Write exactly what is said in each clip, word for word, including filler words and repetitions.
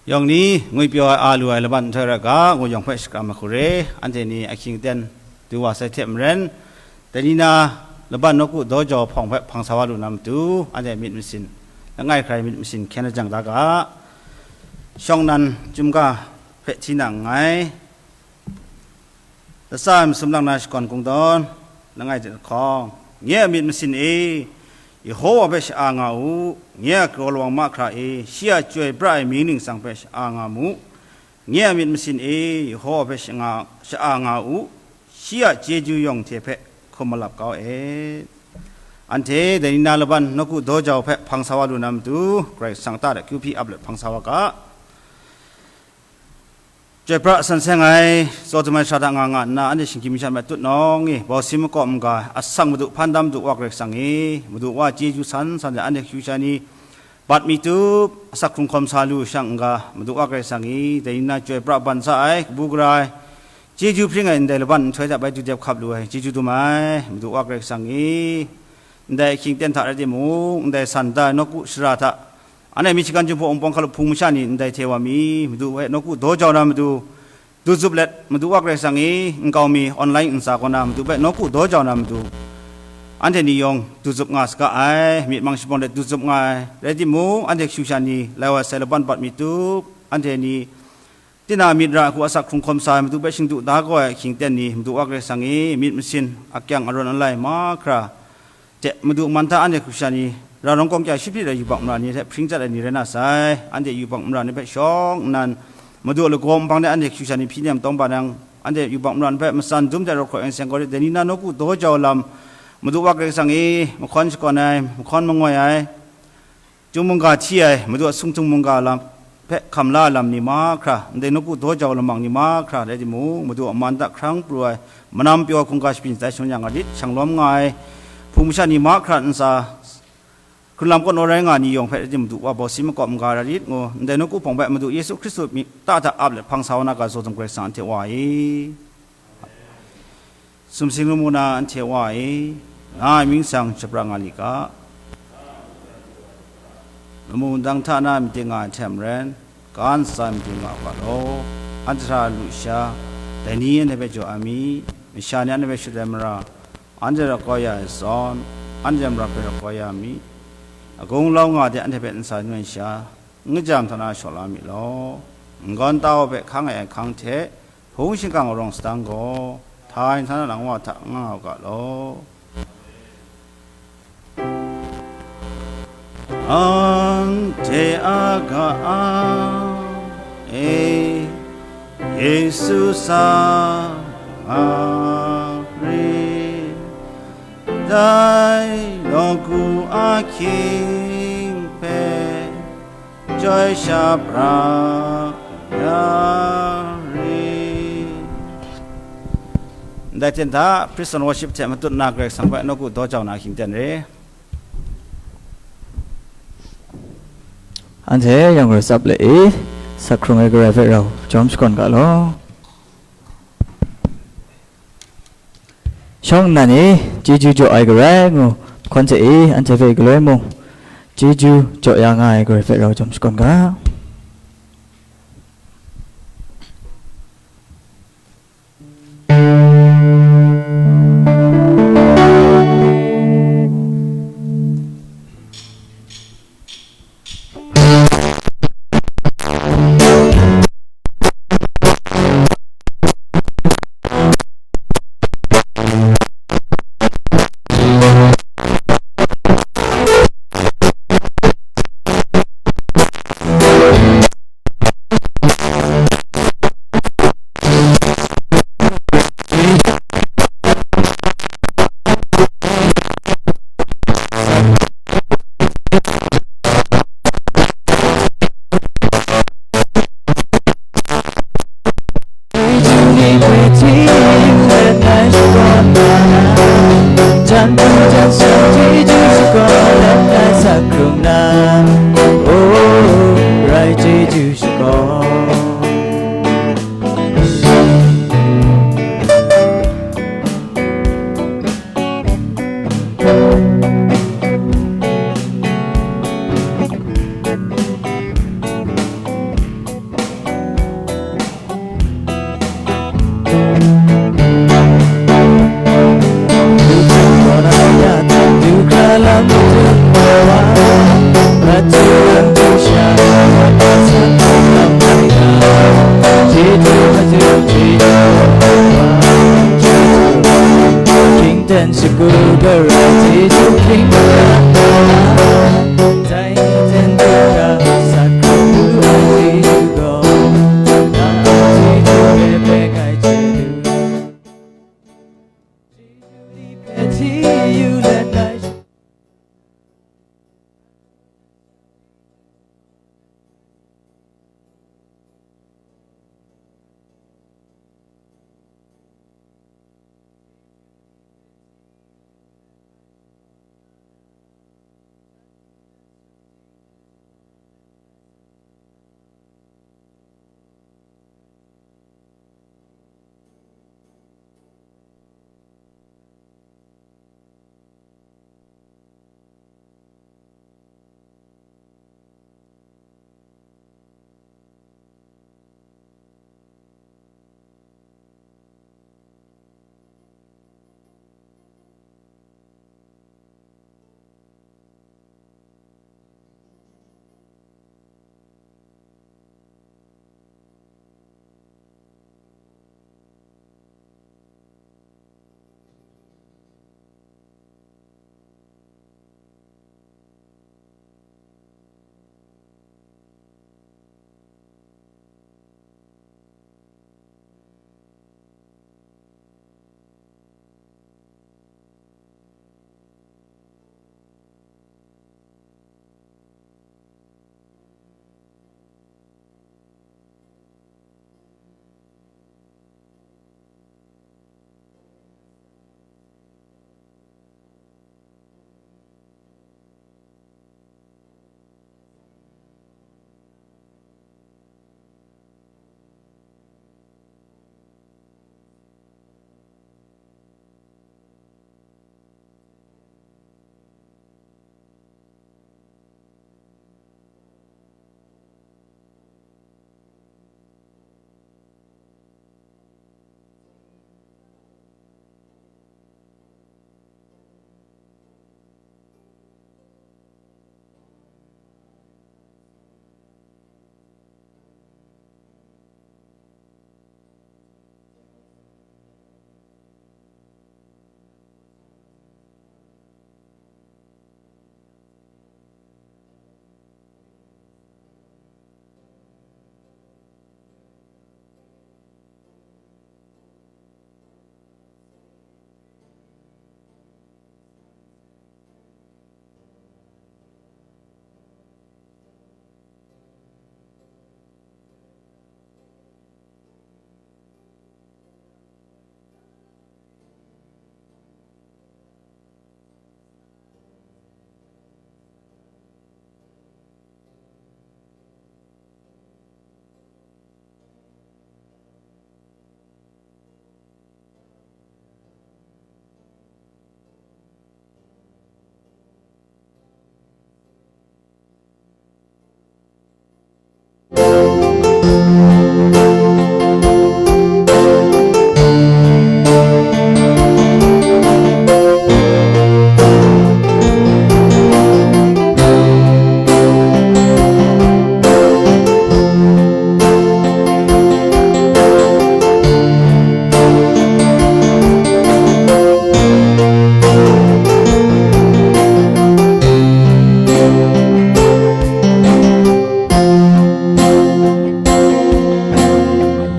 Yawng ni ngwipyaw ai a lu ai laban nhtoi rai ga, ngu yawng hpe shakram ai hku re, anhte ni ahkying aten du wa sai hte maren, dai ni na laban nawku daw jau hpawng hpe hpang sa wa lu na matu, anhte myit masin, langai hkrai myit masin hkyen lajang da ga, shawng nnan chyum ga hpe hti na nngai. Lasa ai masum lang na shakawn kungdawn, langai hte lahkawng, nye a myit masin e, Yehowa hpe sha-a nga u, nye a kraw lawang mahkra e, shi a chyoi pra ai mying ningsang hpe sha-a nga mu. Nye a myit masin e, Yehowa hpe sha-, sha-a nga u, shi a chyeju yawng hte hpe hkum malap kau et. Anhte dai ni na laban nawku daw jau hpe hpang sa wa lu na matu, Karai Kasang ta de kyu hpyi ap let hpang sa wa ga. Chyoi pra san seng ai, tsaw dum ai sara hta nga nga nna, anhte shinggyim masha hpe tut nawng i, bawsi makawp n-ga, asak Madu hpan dam Madu Wa Karai Kasang i, Madu Wa chyeju san san de anhte kashu kasha ni, bat mi tup, asak hkrung hkawm sa lu shang n-ga, Madu Wa Karai Kasang i, dai ni na chyoi pra ban sa ai, kabu gara ai, chyeju hpring ai ndai laban nhtoi hta bai du dep hkap lu ai, chyeju dum ai, Madu Wa Karai Kasang i, ndai ahkying aten hta rai timung, ndai san da ai nawku sara hta, anhte mi shagan Jinghpaw Wunpawng hkalup hpung masha ni ndai hte wa mi, Madu hpe nawku daw jau na matu, du zup let, Madu Wa Karai Kasang i, nkau mi online ntsa kaw na Madu hpe nawku daw jau na matu, anhte ni yawng du zup nga saga ai, myit mang shabawng let du zup nga ai, rai timung, anhte kashu kasha ni lai wa sai laban bat mi tup, anhte ni, tinang a myit ra ai hku asak hkrung hkawm sa ai, Madu hpe shingdu da kau ai ahkying aten ni, Madu Wa Karai Kasang i, myit masin, akyang arawn alai mahkra, hte Madu man hta anhte kashu kasha ni, ra rawng kawng kya shiprit ai yubak mara ni hte hpring chyat ai ni rai na sai, anhte yubak mara ni hpe shawng nnan, Madu a lagaw nbang de anhte kashu kasha ni hpyi nem tawng ba nang, anhte yubak mara ni hpe matsan dum hte rawt hkaw eng seng kau rit, dai ni na nawku daw jau lam, Madu Wa Karai Kasang i, mahkawn shakawn ai, mahkawn mangoi ai, Chyum mungga hti ai, Madu a sumsing mungga lam hpe hkam la ai lam ni mahkra, ndai nawku daw jau lamang ni mahkra, rai timung, Madu a man hta hkrang pru ai, manam pyaw hkungga shapying shatai shangun yang arit shanglawm nga ai, hpung masha ni mahkra ntsa, hkrun lam kaw naw rai nga ni yawng hpe rai timung, Madu wa bawsi makawp n-ga rai rit ngu, ndai nawku hpawng hpe Madu Yesu Hkristu myit ta hta ap let hpang sa wa na ga, zaw dum Karai Kasang anhte Wa i. Sumsing lamu na anhte Wa e, na a mying ningsang shapra nga li ga. Lamu ndang hta na myit nga ai hte maren, ga ntsa myit nga u ga law. Anhte hta lu sha, dai ni anhte hpe jaw ai mi, masha ni anhte hpe shut ai mara, anhte rap kau ya ai zawn, anhte maram hpe rap kau ya mi, agung lau nga de anhte hpe ntsa nu ai sha, n-gajam hta na shaw la mi law. N-gawn tau hpe hkang ai hkang hte, hpung shingkang arawng sadang gaw, htai nhtana nang wa hta n nga u ga law. Anhte a ga e, Yesu sa nga re, dai nawku ahkying hpe, chyoi shapra ya re. Ndai hten hta, praise and worship hte matut na Karai Kasang hpe nawku daw jau na ahkying ten re. Anhte yang rai tsap le e, sak hkrung ai Karai hpe rau jawm shakawn ga law. Shawng nnan e, chyeju jaw ai Karai ngu, hkawn hte e, anhte hpe galoi mung, chyeju jaw ya nga ai Karai hpe rau jawm shakawn ga.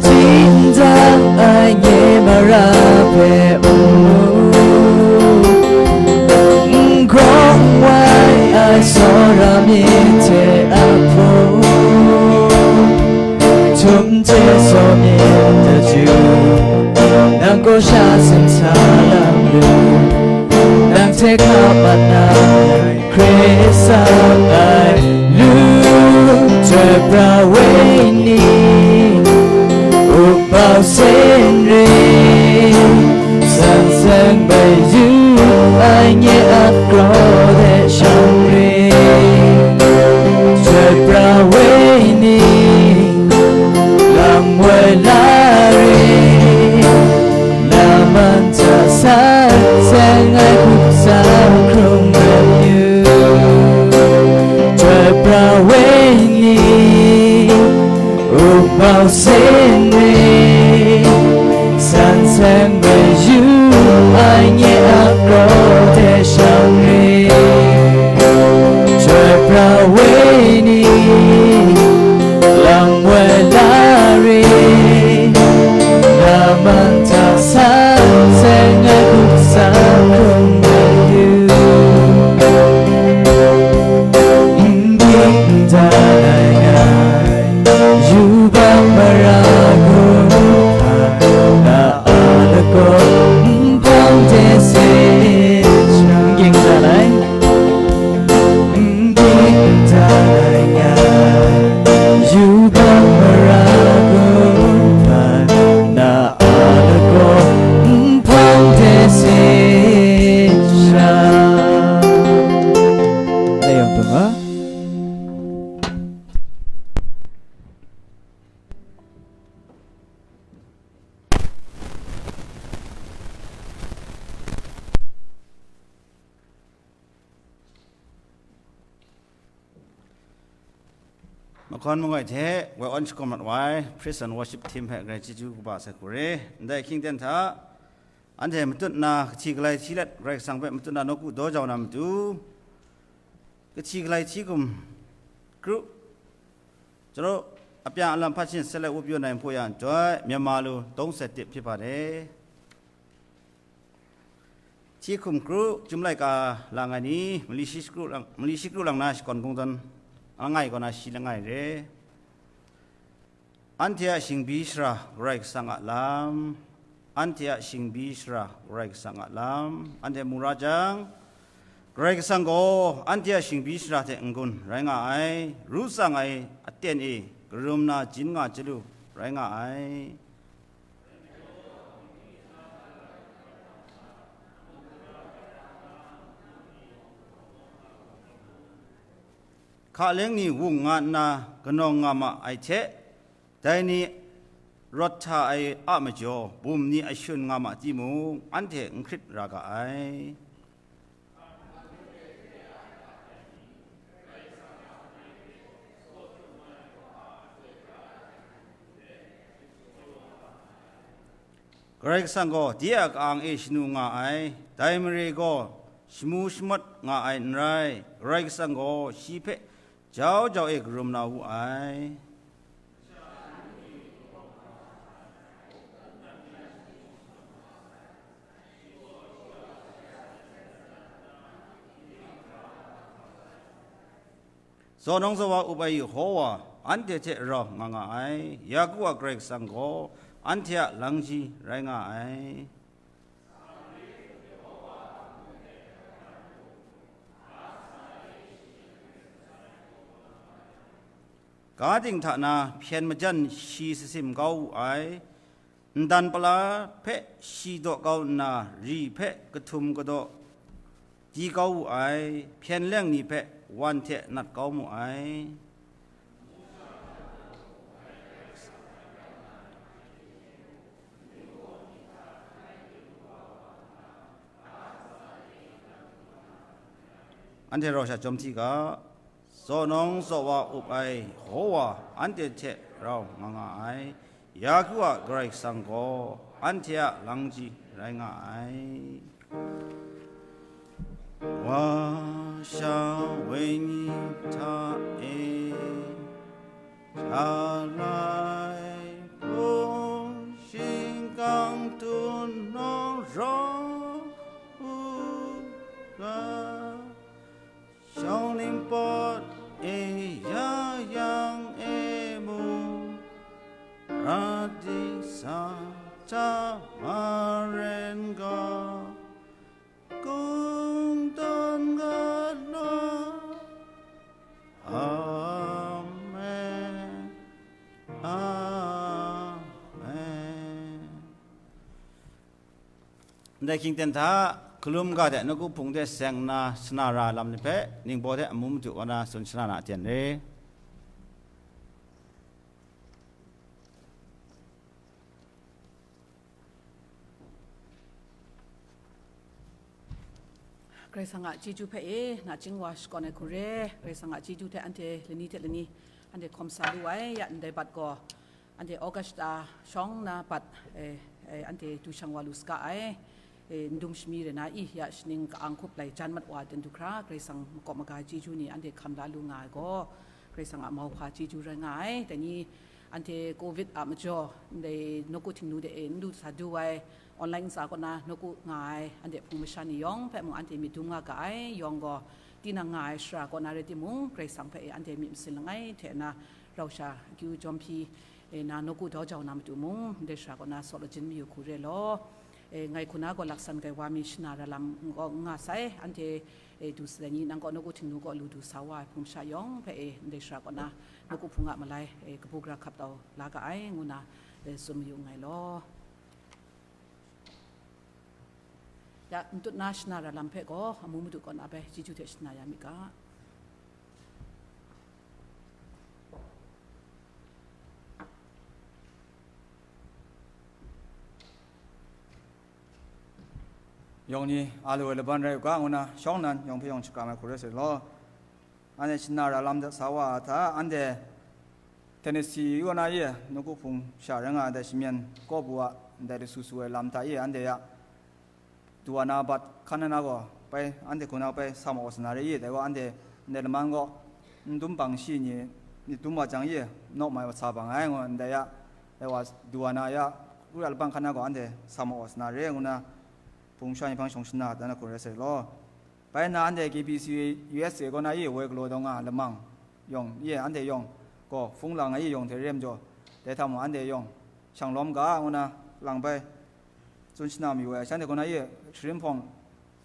Tingtang ai nye mara hpe n mu, n hkawng wai ai tsawra myit hte ahpung, htum hte saw myit daju, nang kaw sha tsun sa lam lu, nang hte hka mat na ai Hkristan ai lu, Chyoi Pra Wenyi, Upau Singri, San Seng Bayu, ai nye a kraw de shang ri, Chyoi Pra Wenyi, lam woi la ri, Laman hta san seng ai hkuk sa hkrung mat yu. Chyoi Pra Wenyi, upau sene, san seng mayu ai nye a kraw de shang re. Joi pra wenyi, lam woi la re, na man ta san seng ai hku sa hkrum mayu. Yubak mara gu hpa, na a lagaw nhpang de se sha. N ging sa lai. N ging sa lai nga, yubak mara gu hpa, na a lagaw nhpang de se sha. Lei yawng dum a. Mahkawn mangoi hte woi awn shakawn mat wai, Praise and Worship Team hpe grai chyeju kaba sai hku re. Ndai hkying ten hta, anhte matut nna, kahti galai hti let, Karai Kasang hpe matut nna nawku daw jau na matu, kahti galai hti hkum kru, chyaru, apya alam hpa shin sele wup yawn ai nhpu ya nhtoi, Myanmar lu dawng set tip hpyi hpa de. Hti hkum kru, chyum laika lang ai ni, mali shi shakru lang, mali shi kru lang na shakawn kungdawn langai kaw na shi langai re. Anhte a shingbi shara Karai Kasang a lam, anhte a shingbi shara Karai Kasang a lam, anhte mu ra jang, Karai Kasang gaw anhte a shingbi shara hte n-gun rai nga ai, ru tsang ai aten e karum na jin nga chyalu rai nga ai. Hkaleng ni wung nga nna kanawng nga ma ai hte, dai ni rawt hta ai a majaw, bum ni a shun nga ma timung, anhte n hkrit ra ga ai. Karai Kasang gaw de a ka-ang e shanu nga ai, dai mare gaw shamu shamawt nga ai n rai, Karai Kasang gaw shi hpe jau jau e karum na wu ai. Zawn nawng zawa up ai Yehowa anhte hte rau nga nga ai, Yaku a Karai Kasang gaw anhte a langji rai nga ai. Ga ding hta na hpyen majan shi sasim kau wu ai, ndan pala hpe shi daw kau nna, ri hpe kahtum kadaw di kau wu ai, hpyen leng ni hpe wan hte nat kau mu ai. Anhte rau sha chyawm hti ga, zawn nawng zawn wa up ai Yehowa anhte hte rau nga nga ai, Yaku a Karai Kasang gaw anhte a langji rai nga ai. Wa sha wenyi hta e, shalai hpung shingkang htunawng rawt u ga, shawng ningpawt e ya yang e mung, ra dingsa hta maren ga, kungdawn galaw. Amen. Amen. Ndai hkying ten hta, hkalum ga de nawku hpung de seng nna shana ra lam ni hpe, ningbaw de amu madu wa na tsun shana na aten re. Karai Kasang a chyeju hpe e, nachying wa shakawn ai hku re, Karai Kasang a chyeju hte anhte lani hte lani, anhte hkawm sa lu ai, ya ndai bat gaw, anhte August shata shawng na bat, e, e, anhte du shang wa lu saga ai, e, ndum shami rai na i, ya shaning ka-ang hkup lai jan mat wa ten du hkra, Karai Kasang makawp maga chyeju ni anhte hkam la lu nga ai gaw, Karai Kasang a mauhpa chyeju rai nga ai, dai ni, anhte covid a majaw, ndai nawku Htingnu de e n lu sa du ai, online ntsa kaw na nawku nga ai, anhte hpung masha ni yawng hpe mung anhte myit dum nga ga ai, yawng gaw, tinang nga ai shara kaw na rai timung, Karai Kasang hpe e anhte myit masin langai hte na, rau sha akyu jawm hpyi, e na nawku dau jau na matu mung, ndai shara kaw na saw lajin mayu hku re law. E, ngai hku na gaw laksan grai wa mi shana ra lam n gaw n nga sai, anhte, e, du sadan ni, nang gaw nawku Htingnu gaw lu du sa wa ai hpung masha yawng hpe e, ndai shara kaw na nawku hpung a malai, e, kabu gara hkap tau la ga ai, ngu na, e, tsun mayu nngai law. Ya, n tut na shana ra lam hpe gaw, amu madu kaw na bai, chyeju hte shana ya mi ga. Yawng ni a lu ai laban rai u ga, ngu na, shawng nnan yawng hpe yawng shaga mai hku rai sai law. Anhte shana ra lam de sa wa ai hta, anhte Tennessee kaw na e, nawku hpung sha rai nga ai, dai shamyen kaw bu a, ndai lasu su ai lam hta e, anhte ya, du wa na bat hkan na na gaw, bai, anhte hku na bai sa ma wa sa na re i, dai gaw anhte ndai laman gaw, n dum bang shi ni, myit dum wa jang i, naw mai wa sa bang ai, ngu ndai ya, dai wa du wa na ya, kru ya laban hkan na gaw, anhte sa ma wa sa na re, ngu na, hpung sha ni hpang shawng shana dan na hku rai sai law. Bai na anhte K B C U S A kaw na i woi galaw daw nga lamang yawng, ye anhte yawng gaw hpung lang ai yawng hte re majaw, dai hta mung anhte yawng shang lawm ga, ngu na lang bai tsun shana mayu ai. Shanhte kaw na i sharin hpawng,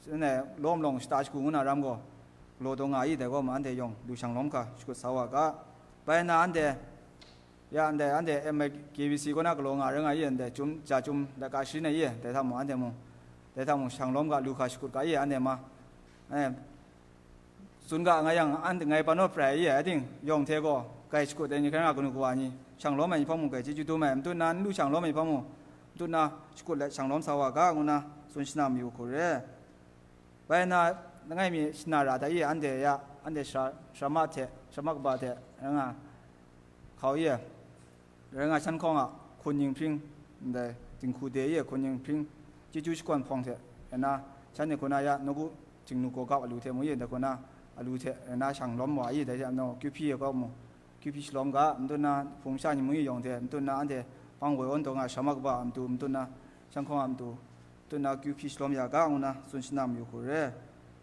shanhte lawm lawng shata shagu ngu na ram gaw, galaw daw nga ai, dai gaw ma anhte yawng lu shang lawm hkra shakut sa wa ga. Bai na anhte, ya ndai, anhte M I K B C kaw na galaw nga rai nga i, ndai chyum, ja chyum, laika sharin ai i, dai hta mung, anhte mung, dai hta mung, shang lawm ga, lu hkra shakut ga i, anhte ma, eh, tsun ga nga yang, anhte ngai pa naw prai i, I think, yawng hte gaw, grai shakut ai ni hkrai nga, kanu kawa ni, shang lawm ai ni hpang mung, grai chyeju dum ai, matu na n lu shang lawm ai ni hpang mung, matu na shakut let shang lawm sa wa ga, ngu na, tsun shana mayu hku re. Bai na, langai mi shana ra da i, anhte ya, anhte sara-, sarama hte, sarama kaba hte, rai nga, hkau i, rai nga, shan hkawng a hkun ning hpring, ndai, dinghku de i, hkun ning hpring, chyeju shakawn hpawng hte, rai na, shanhte hku na ya, nawku Htingnu gaw gap alu hte mu i, ndai hku na, alu hte, rai na, shang lawm wa i, dai hte, no, Q P e kaw mu, Q P shalawm ga, matu na hpung sha ni mung i yawng hte, matu na anhte bang woi awn taw nga, sarama kaba a matu, matu na shan hkawng a matu, matu na Q P shalawm ya ga, ngu na tsun shana mayu hku re.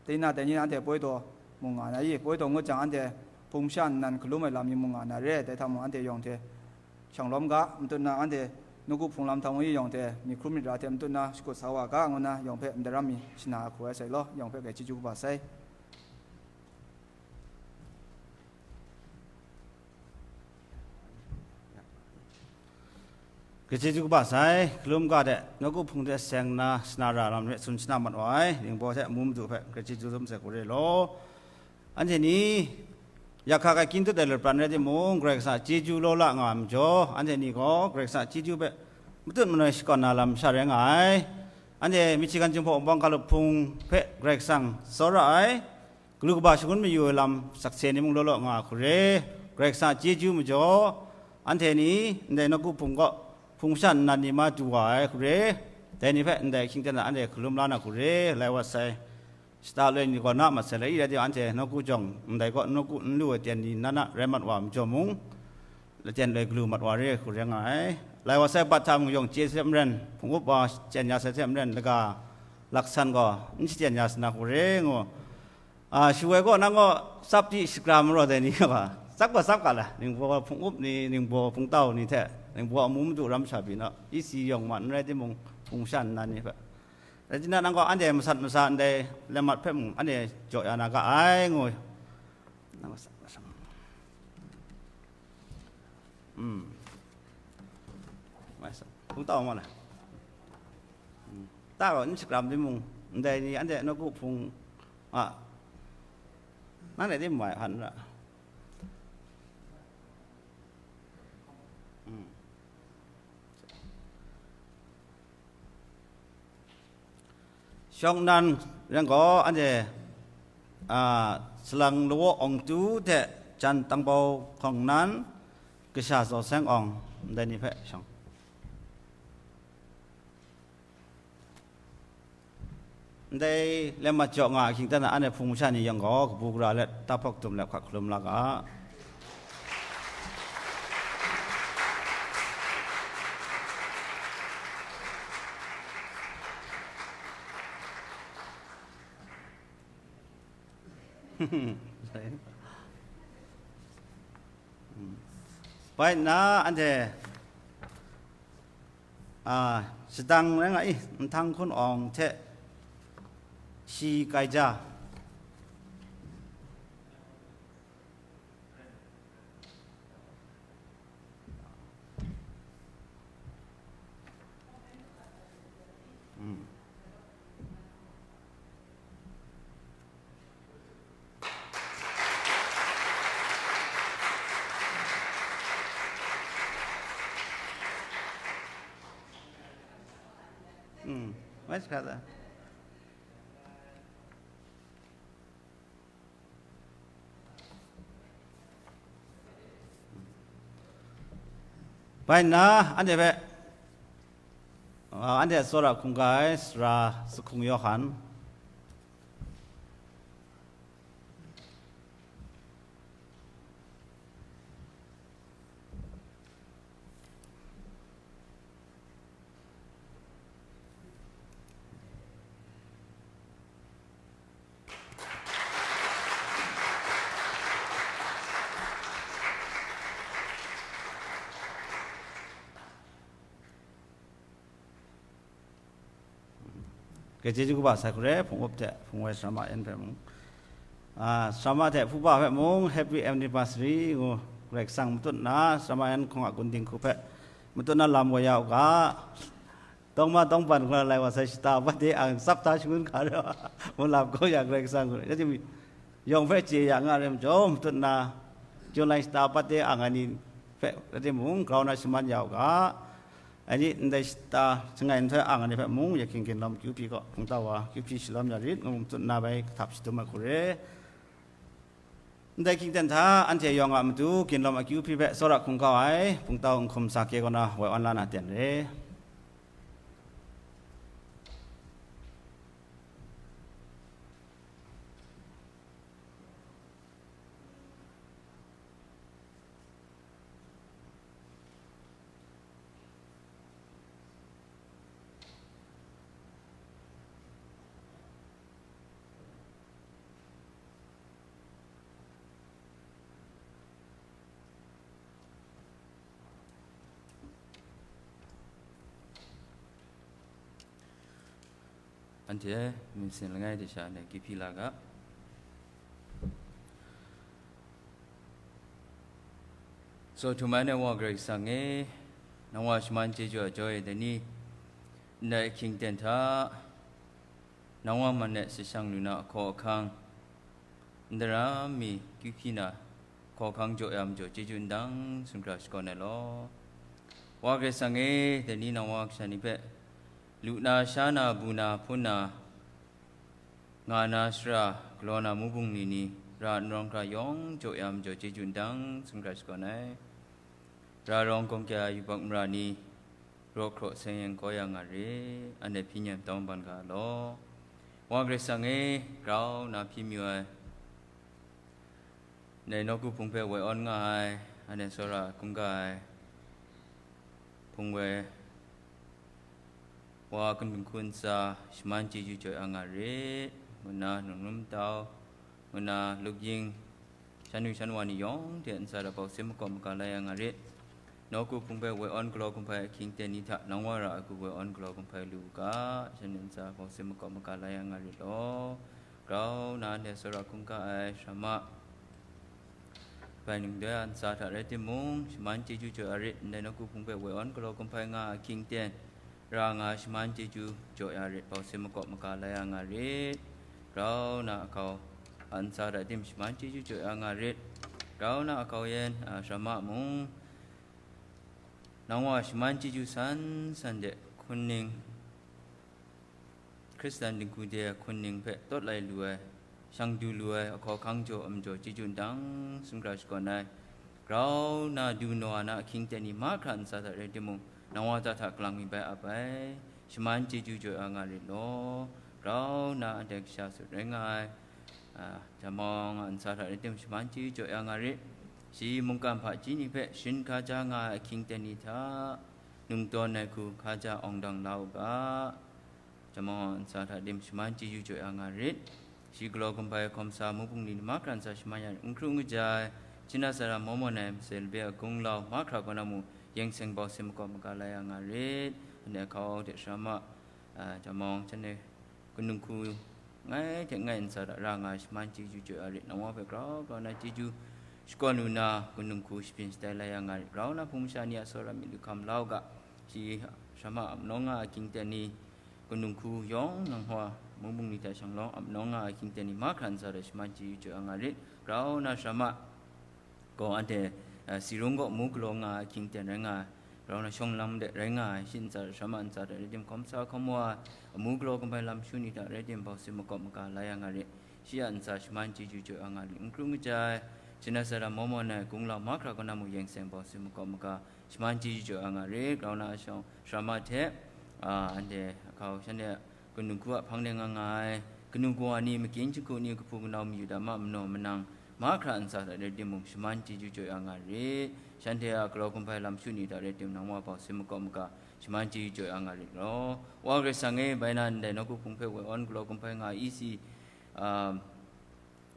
Dai na dai ni anhte poi taw mung nga na i, poi taw ngut jang, anhte hpung sha nnan hkalum ai lam ni mung nga na re, dai hta mung anhte yawng hte shang lawm ga, matu na anhte nawku hpung lam htawng i yawng hte, myit hkrum myit ra hte matu na shakut sa wa ga, ngu na yawng hpe ndaram mi shana hku ai sai law, yawng hpe grai chyeju kaba sai. Grai chyeju kaba sai, hkalum ga de, nawku hpung de seng nna, shana ra lam hpe tsun shana mat wa ai, ningbaw hte amu madu hpe grai chyeju dum sai hku re law. Anhte ni, ya hka kai kyin dut ai lapran rai timung, Karai Kasang a chyeju law la nga ai majaw, anhte ni gaw Karai Kasang a chyeju hpe matut manoi shakawn na lam sha rai nga ai. Anhte Michigan Jinghpaw Wunpawng Hkalup Hpung hpe Karai Kasang tsawra ai, galu kaba shangun mayu ai lam sakse ni mung law law nga ai hku re, Karai Kasang a chyeju majaw, anhte ni ndai nawku hpung kaw hpung sha nnan ni ma du wa ai hku re, dai ni hpe ndai hkying ten a anhte hkalum la na hku re, lai wat sai. Shata loi ni kaw na mat sai, lai i rai timung, anhte nawku jawng ndai kaw nawku n lu ai ten ni na na rai mat wa ai majaw mung, laten loi galu mat wa re ai hku rai nga ai. Lai wa sai, bat hta mung yawng chye sai hte maren, hpung up wa chyen ya sai hte maren, laga laksan gaw n shachyen ya sa na hku re ngu. A, shu ai gaw, nang gaw tsap di shagra maraw dai ni gaw, tsap gaw tsap ga la, ningbaw hpung up ni, ningbaw hpung tau ni hte, ningbaw amu madu ram sha byin naw, E C yawng ma n rai timung, hpung sha nnan ni hpe. Rai timung, nang gaw anhte masat masa ndai lemmat hpe mung, anhte jaw ya na ga ai, ngu. Nang masat masa. Hmm. Mai sa. Hpung tau ma la. Hmm. Ta gaw n shakram timung, ndai ni anhte nawku hpung a, nang dai timung mai hpan ra. Hmm. Shawng nnan Yang gaw, anhte, a, salang lawa awng tu hte jan tangbau hkawng nan, kasha zaw seng awng, ndai ni hpe shawng. Ndai lemmat jaw nga ahkying ten a, anhte hpung masha ni yang gaw, kabu gara let, tahpawk dum let hkat hkalum la ga. Bai nna, anhte, a, shadang rai nga i, nhtang hkun awng hte shi kaija. Mm. Mm. Where's Father? Bai nna, anhte hpe, a, anhte tsawra hkungga ai sara Sahkung Yawhan. Grai chyeju kaba sai hkure, hpung up hte hpung woi sarama yan hpe mung, a, sarama hte hpuba hpe mung, Happy Anniversary ngu Karai Kasang matut nna, sarama yan hkawng a gun dinghku hpe matut nna lam woi ya u ga. Dawng ma dawng ban hkra lai wa sai shata, bade ang tsap hta shangun hkra, mu lam kau ya Karai Kasang hkru, rai timung, yawng hpe chye ya nga rai majaw, matut nna, Jun lai shata, bade ang ai ni hpe, rai timung, grau na shaman ya u ga. Ai ni, ndai shata, shangai nhtoi ang ai ni hpe mung, ya hkying ginlawm akyu hpyi gaw, hpungtau wa akyu hpyi shalawm ya rit, ngu matut nna bai kahtap shadum ai hku re. Ndai hkying ten hta, anhte yawng a matu ginlawm akyu hpyi hpe tsawra hkungga ai, hpungtau Nhkum Sake kaw na woi awn la na ten re. Anhte myit sin langai de sha ne, akyu hpyi la ga. Tsaw htum ai na Wa Karai Kasang e, nang wa shaman chyeju a jaw e dai ni, ndai ahkying ten hta, nang wa man e, sashang lu na ahkaw ahkang, ndaram mi kyu hpyi na, hkaw hkang jaw ya majaw, chyeju ndang sumhkra shakawn ai law. Wa Karai Kasang e, dai ni nang wa kasha ni hpe, lu na, sha na, bu na, hpun na, nga na, sara, galaw na, mung bungli ni, ra n rawng hkra yawng jaw ya majaw, chyeju ndang sumhkra shakawn ai. Ra rawng gawng kya yubak mara ni, raw hkraw seng yang kau ya nga re, anhte hpyi nyem tawng ban ga law. Wa Karai Kasang e, grau na hpyi mayu ai, ndai nawku hpung hpe woi awn nga ai, anhte tsawra hkungga ai, hpung woi wa, kundin hku ntsa, shaman chyeju jaw ya nga re, ngu nna, nungrum tau, ngu nna, luk ying, shan nu shan wa ni yawng hte ntsa hta bau sim makawp maga la ya nga rit. Nawku hpung hpe woi awn galaw gumhpai ahkying ten ni hta, nang wa ra ai hku woi awn galaw gumhpai lu u ga, shan ntsa bau sim makawp maga la ya nga rit law. Grau na anhte tsawra hkungga ai sarama, bai ningdoi a ntsa hta rai timung, shaman chyeju jaw ya rit, ndai nawku hpung hpe woi awn galaw gumhpai nga ahkying ten, ra nga shaman chyeju jaw ya rit, bau sim makawp maga la ya nga rit. Grau na ahkau a ntsa hta tim shaman chyeju jaw ya nga rit. Grau na ahkau yen, a, sarama mung, nang wa shaman chyeju san san de hkun ning, Hkristan dinghku de hkun ning hpe tawt lai lu ai, shang du lu ai ahkaw ahkang jaw a majaw chyeju ndang sumgra shakawn ai. Grau na du naw a na ahkying ten ni mahkra ntsa hta rai timung, nang wa ta hta galang mi bai ap ai, shaman chyeju jaw ya nga rit law. Grau na anhte kasha sut rai nga ai, a, Jamawng a ntsa hta rai tim shaman chyeju jaw ya nga rit. Shi mungkan hpaji ni hpe sharin hkaja nga ai ahkying ten ni hta, nungtawn ai hku hkaja awng dang la u ga, Jamawng a ntsa hta tim shaman chyeju jaw ya nga rit. Shi galaw gumbai hkawm sa mung bungli ni mahkra ntsa shaman ya rit, n hkru n kaja ai, Chinasara Mawmawn ai masai labe a gunglau mahkra kaw na mu, yeng seng bau sin makawp maga la ya nga rit. Anhte hkau hte sara ma, a, Jamawng, shanhte kanung hku ngai hte ngai ntsa hta ra nga ai shaman chyeju jaw ya rit. Nang wa hpe grau grau na chyeju shakawn lu na, kanung hku shabyin shatai la ya nga rit. Grau na hpung masha ni a tsawra myit lu hkam la u ga, shi sara ma ap nawng nga ai ahkying ten ni, kanung hku yawng nang wa mung bungli hta shanglawng ap nawng nga ai ahkying ten ni mahkra ntsa hta shaman chyeju jaw ya nga rit. Grau na sara ma gaw anhte, eh, Sirung kaw amu galaw nga ai ahkying ten rai nga ai, grau na shawng lam de rai nga ai, shi ntsa hta sara ma ntsa hta rai tim, hkawm sa hkawm wa ai, amu galaw gumbai lam shu ni hta rai tim, bau sin makawp maga la ya nga rit. Shi a ntsa shaman chyeju jaw ya nga rit, n hkru n kaja ai, Chinasara Mawmawn ai gunglau mahkra kaw na mu, yeng seng bau sin makawp maga shaman chyeju jaw ya nga rit. Grau na a shawng sara ma hte, a, anhte hkau shanhte kanung hku a hpang de nga nga ai, kanu kawa ni, makyin jahku ni, kahpu kanau, mayu dama, manaw manang, mahkra ntsa hta rai timung, shaman chyeju jaw ya nga rit. Shanhte a galaw gumbai lam shu ni hta rai tim, nang wa bau sin makawp maga shaman chyeju jaw ya nga rit law. Wa Karai Kasang e, bai na ndai nawku hpung hpe woi awn galaw gumbai nga ai E C, a,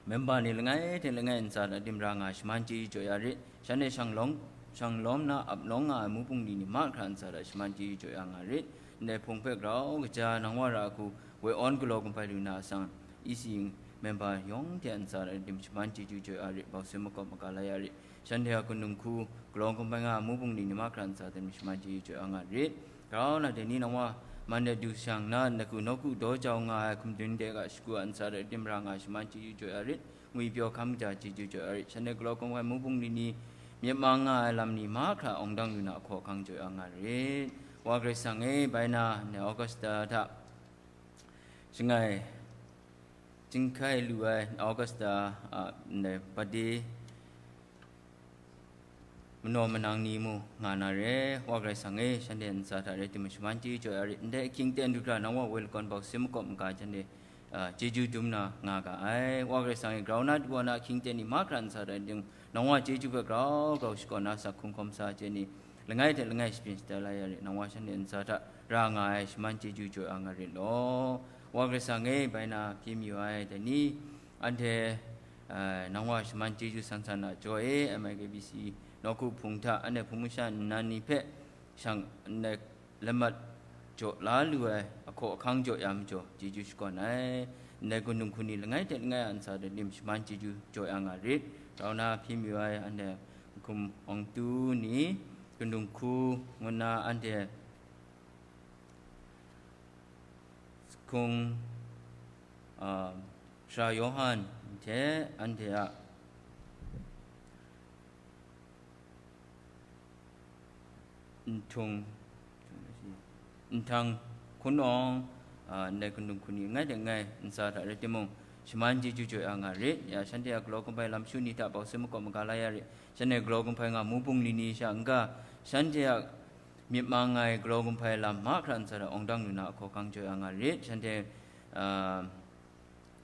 memba ni langai hte langai ntsa hta tim ra nga ai shaman chyeju jaw ya rit. Shanhte shanglawng, shanglawm na ap nawng nga ai mung bungli ni mahkra ntsa hta shaman chyeju jaw ya nga rit. Ndai hpung hpe grau kaja nang wa ra ai hku woi awn galaw gumbai lu na a sang, E C memba yawng hte a ntsa hta tim shaman chyeju jaw ya rit, bau sin makawp maga la ya rit. Shanhte a kanung hku galaw gumbai nga ai mung bungli ni mahkra ntsa hta tim shaman chyeju jaw ya nga rit. Grau na dai ni nang wa man de du shang na, ngu nawku daw jau nga ai hkum dun de ga shagu a ntsa hta tim ra nga ai shaman chyeju jaw ya rit, ngwi pyaw hkam kaja chyeju jaw ya rit. Shanhte galaw gumbai mung bungli ni myit mang nga ai lam ni mahkra awng dang lu na, ahkaw ahkang jaw ya nga rit. Wa Karai Kasang e, bai na ndai Augusta hta shangai chyinghkai lu ai Augusta a ndai birthday manaw manang ni mu nga na re. Wa Karai Kasang e, shanhte ntsa hta rai timung, shaman chyeju jaw ya rit. Ndai ahkying ten du hkra nang wa woi lakawn bau sin makawp maga shanhte, a, chyeju dum na nga ga ai. Wa Karai Kasang e, grau na du wa na ahkying ten ni mahkra ntsa hta rai timung, nang wa chyeju hpe grau grau shakawn na, sak hkung hkawm sa ai chye ni langai hte langai shabyin shatai la ya rit. Nang wa shanhte ntsa hta ra nga ai shaman chyeju jaw ya nga rit law. Wa Karai Kasang e, bai na hpyi mayu ai dai ni, anhte, eh, nang wa shaman chyeju san san a jaw e, M I K B C nawku hpung hta anhte hpung masha nnan ni hpe shang, ndai lamat jaw la lu ai ahkaw ahkang jaw ya majaw chyeju shakawn ai. Ndai hku num hku ni langai hte langai a ntsa hta tim shaman chyeju jaw ya nga rit. Grau na hpyi mayu ai anhte Hkum Awng Tu ni, Kanu Hku ngu nna anhte Hkung, a, Sara Yawhan hte anhte a Nhtung, Nhtang Hkun Awng, a, ndai Kanu Hku ni langai hte langai ntsa hta rai timung, shaman chyeju jaw ya nga rit. Ya, shanhte a galaw gumhpai lam shu ni hta bau sin makawp maga la ya rit. Shanhte galaw gumhpai nga mu bungli ni sha n-ga, shanhte a myit mang ai galaw gumhpai lam mahkra ntsa hta awng dang lu na, ahkaw ahkang jaw ya nga rit. Shanhte, a,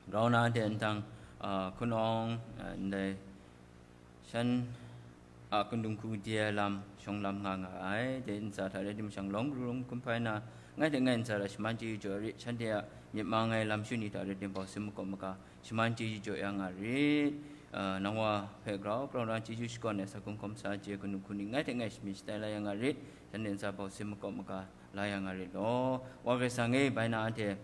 grau na anhte Nhtang, a, Hkun Awng, a, ndai shan a Kanu Hku de ai lam shawng lam nga nga ai. Dai ntsa hta rai timung, shanglawm kru lung gumhpai na, langai hte langai ntsa hta shaman chyeju jaw ya rit. Shanhte a myit mang ai lam shu ni hta rai timung, bau sin makawp maga shaman chyeju jaw ya nga rit. A, nang wa hpe grau grau na chyeju shakawn ai, sak hkung hkawm sa ai chye Kanu Hku ni langai hte langai shabyin shatai la ya nga rit. Shanhte ntsa bau sin makawp maga la ya nga rit law. Wa Karai Kasang e, bai na anhte,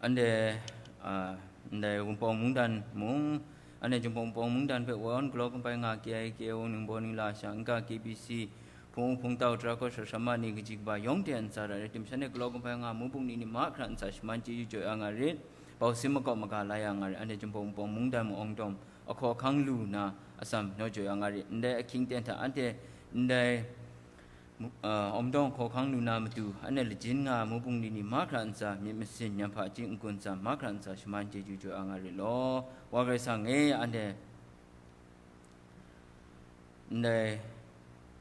anhte, a, ndai Wunpawng mungdan mung, anhte Jinghpaw Wunpawng mungdan hpe woi awn galaw gumhpai nga K I K O, Ningbaw Ningla sha n-ga, K B C, Hpung U Hpung Tau, Tara Kaw Sara Sara Ma ni, kaji kaba yawng hte a ntsa hta rai timung, shanhte galaw gumhpai nga mu bungli ni mahkra ntsa shaman chyeju jaw ya nga rit, bau sin makawp maga la ya nga rit. Anhte Jinghpaw Wunpawng mungdan mung awng dawm, ahkaw ahkang lu na, atsam naw jaw ya nga rit. Ndai ahkying ten hta anhte ndai Mu-, uh, Awmdawng hkawhkang lu na matu, anhte lajin nga ai mubung ni ni mahkra ntsa, myit masin, nyam hpaji, n-gun tsam mahkra ntsa, shaman chyeju jaw ya nga rit law. Wa Karai Kasang e, anhte ndai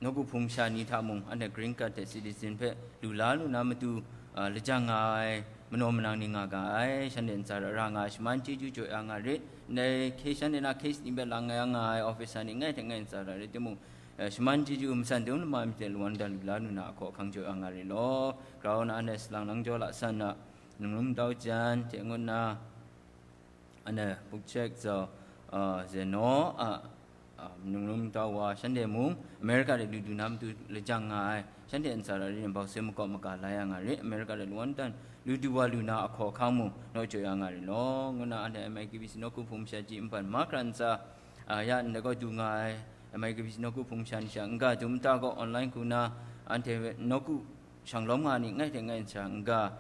nawku hpung masha ni hta mung, anhte green card hte citizen hpe lu la lu na matu, uh, lajang nga ai manaw manang ni nga ga ai, shanhte ntsa ra ra nga ai, shaman chyeju jaw ya nga rit. Ndai hkye shanhte na case ni hpe lang ya nga ai officer ni ngai hte ngai ntsa ra rai timung, eh, shaman chyeju masan dum lama myit hte lawan dan lu la lu na ahkaw ahkang jaw ya nga rit law. Grau na anhte salang lang jaw la san na, nunglum dau jan hte ngut na, anhte Bukchek Zau, ah, Zeno a, ah, nunglum dau wa, shanhte mung America de lu du na matu lajang nga ai, shanhte ntsa ra rai bau se makawp maga la ya nga rit. America de lawan dan lu du wa lu na ahkaw ahkang mung naw jaw ya nga rit law, ngu na anhte M I K B C nawku hpung masha ji npan mahkra ntsa, ah, ya ndai gaw du nga ai, M I K B C nawku hpung masha ni sha n-ga dum nta gaw online hku na, anhte nawku shanglawm nga ni ngai hte ngai ntsa n-ga,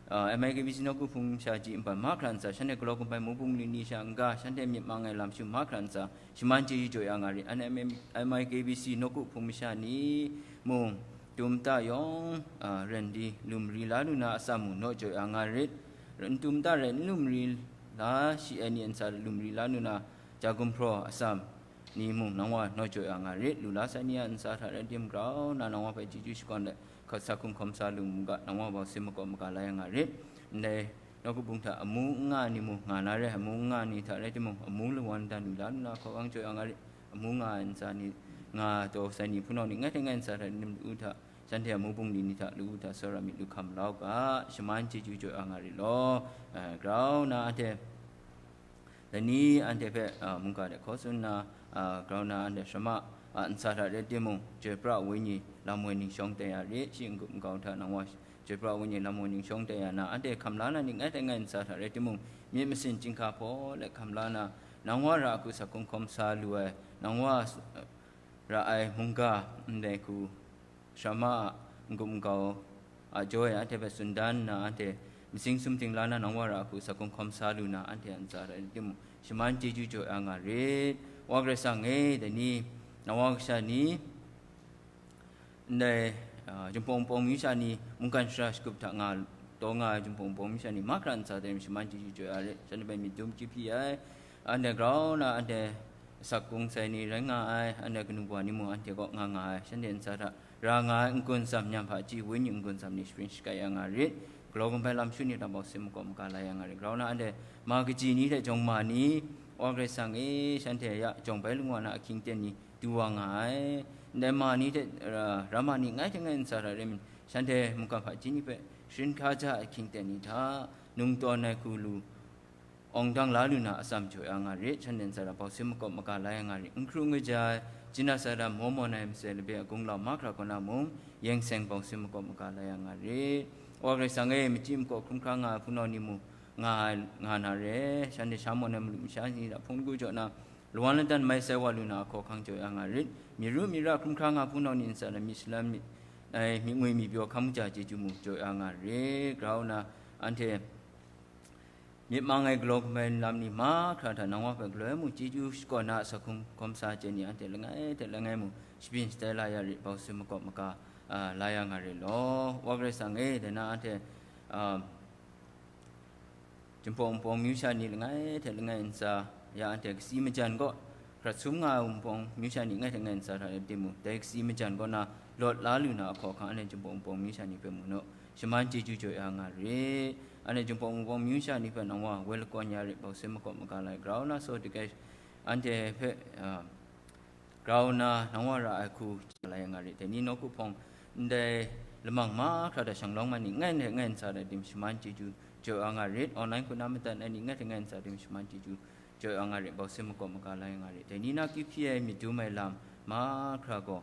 ah, M I K B C nawku hpung masha ji npan mahkra ntsa, shanhte galaw kaba ai mubung ni ni sha n-ga, shanhte myit mang ai lam shu mahkra ntsa, shaman chyeju jaw ya nga rit. Anhte M I K B C nawku hpung masha ni mung dum nta yawng, ah, ren di lu mari la lu na atsam mung naw jaw ya nga rit. N dum nta rai n lu mari la shi ai ni ntsa lu mari la lu na, ja gumhpraw atsam ni mung nang wa naw jaw ya nga rit. Lu la sai ni a ntsa hta rai tim grau na nang wa hpe chyeju shakawn let, hkawt sa hkungkawm sa lu mu ga, nang wa bau se makawp maga la ya nga rit. Ndai nawku hpung hta amu n nga ni mung nga na rai, amu n nga ni hta rai timung, amu lawan dan lu la lu na hkaw kang jaw ya nga rit. Amu nga ai ntsa ni, nga taw sai ni hpunau ni ngai hte ngai ntsa hta rai tim lu u hta, shanhte a mubung ni ni hta lu u hta, tsawra myit lu hkam la u ga, shaman chyeju jaw ya nga rit law. Eh, grau na anhte dai ni anhte hpe, ah, mungga de hkaw tsun nna, ah, grau na anhte shrama, ah, ntsa hta rai timung, chyoi pra wenyi lam woi ning shawng tai ya rit, shi n-gup n-gau hta nang wa chyoi pra wenyi lam woi ning shawng tai ya na, anhte hkam la na ni ngai hte ngai ntsa hta rai timung, myit masin chyinghka hpaw let hkam la na, nang wa ra a hku sa hkungkawm sa lu ai, nang wa s-, ra ai mungga ndai hku shrama a n-gup n-gau a jaw e anhte hpe tsun dan nna, anhte matsing sumting la na, nang wa ra a hku sa hkungkawm sa lu na, anhte a ntsa rai timung, shaman chyeju jaw ya nga rit. Wa Karai Kasang e, dai ni, nang wa kasha ni, ndai, ah, Jinghpaw Wunpawng myu sha ni, mungkan shara shagup hta nga, taw nga ai Jinghpaw Wunpawng myu sha ni, mahkra ntsa dai shaman chyeju jaw ya rit. Shanhte hpe myit dum chyeju hpyi ai, anhte grau na, anhte asak kung sai ni rai nga ai, anhte kanu wa ni mung anhte kaw nga nga ai, shanhte ntsa hta ra nga ai n-gun tsam, nyam hpaji, wenyi n-gun tsam ni shapring shakai ya nga rit. Galaw kaba ai lam shu ni hta bau se makawp maga la ya nga rit. Grau na anhte ma kaji ni hte jawng ma ni, Wa Karai Kasang e, shanhte ya jawng bai lung wa na ahkying ten ni du wa nga ai. Ndai ma ni hte, ra, rama ni ngai hte ngai ntsa hta rai mi, shanhte mungkan hpaji ni hpe sharin hkaja ai ahkying ten ni hta nungtawn ai hku lu, awng dang la lu na atsam jaw ya nga rit. Shanhte ntsa hta bau se makawp maga la ya nga rit. N hkru n kaja ai, jina sa da maw mawn ai masai labe a gunglau mahkra kaw na mung, yeng seng bau se makawp maga la ya nga rit. Wa Karai Kasang e, machyi makaw hkrum hkra nga ai hpunau ni mung nga ai, nga na re, shanhte sha mawn ai malu masha ni hta hpung lagu jaw na, lawan ladan mai sai wa lu na ahkaw ahkang jaw ya nga rit. Myi ru myi ra hkrum hkra nga hpunau ni ntsa na, myit salam myit, ai, myit ngwi myit pyaw hkam kaja chyeju mung jaw ya nga rit. Grau na, anhte myit mang ai galaw kaba ai lam ni mahkra hta nang wa hpe galaw ai mung chyeju shakawn na a sa hkungkawm sa chye ni anhte langai hte langai mung shabyin shatai la ya rit, bau se makawp maga, ah, la ya nga rit law. Wa Karai Kasang e, dai na anhte, ah, Jinghpaw Wunpawng myu sha ni langai hte langai ntsa ya anhte kasi majan kaw, hkrat sum nga ai Wunpawng myu sha ni ngai hte ngai ntsa hta rai timung, dai kasi majan kaw na lawt la lu na ahkaw ahkang, anhte Jinghpaw Wunpawng myu sha ni hpe mung naw shaman chyeju jaw ya nga rit. Anhte Jinghpaw Wunpawng myu sha ni hpe nang wa woi lakawn ya rit, bau se makawp maga la ai, grau na saw dik ai, anhte hpe, ah, grau na nang wa ra ai hku la ya nga rit. Dai ni nawku hpawng ndai lamang mahkra hta shanglawng ma ni ngai hte ngai ntsa hta rai tim shaman chyeju jaw ya nga rit. Online hku na madat ai ni ngai hte ngai ntsa tim shaman chyeju jaw ya nga rit, bau se makawp maga la ya nga rit. Dai ni na kyu hpyi ai myit dum ai lam mahkra gaw,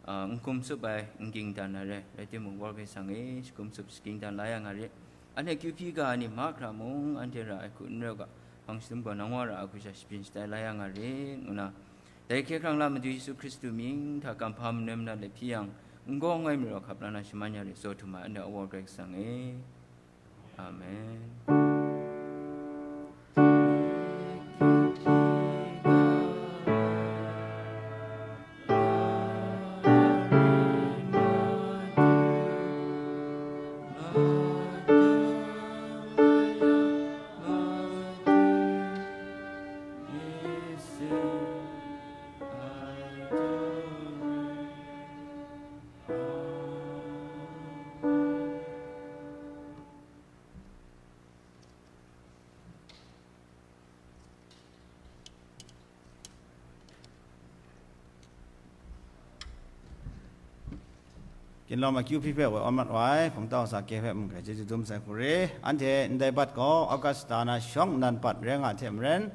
ah, n hkum tsup ai, n ging dan ai rai, rai timung, Wa Karai Kasang e, shakum tsup shagying dan la ya nga rit. Anhte kyu hpyi ga ai ni mahkra mung, anhte ra ai hku n rai u ga, hpang shadum gaw nang wa ra ai hku sha shabyin shatai la ya nga rit, ngu na, dai hkye hkrang la Madu Yesu Hkristu mying hta kamhpa manoi manat let hpyi yang, n gawng ai mara hkap la na shaman ya rit, tsaw htum ai anhte a Wa Karai Kasang e. Amen. Ginlawm akyu hpyi hpe woi awn mat wa ai, hpungtau sa ke hpe mung hkrai chyeju dum sai hku re. Anhte ndai bat gaw Augusta na shawng nnan bat rai nga hte maren,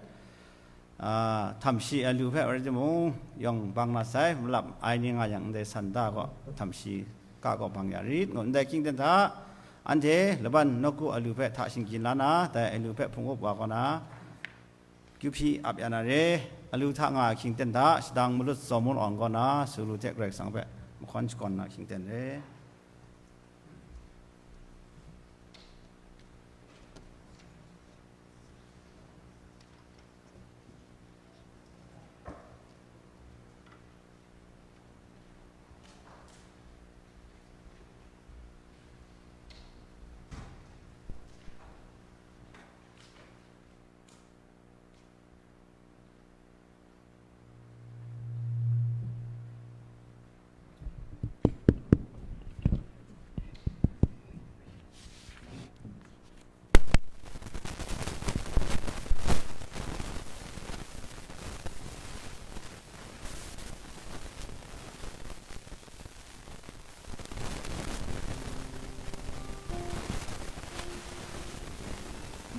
a, htamshi alu hpe rai timung, yawng bang na sai, malap ai ni nga yang ndai sanda gaw htamshi ka gaw bang ya rit ngu ndai hkying ten hta, anhte laban nawku alu hpe hta shinggyin la na, dai alu hpe hpung up wa kaw na, kyu hpyi ap ya na re. Alu hta nga hkying ten hta, shadang malut zaw mun awng kaw na, suru hte Karai Kasang hpe mahkawn shakawn na hkying ten re.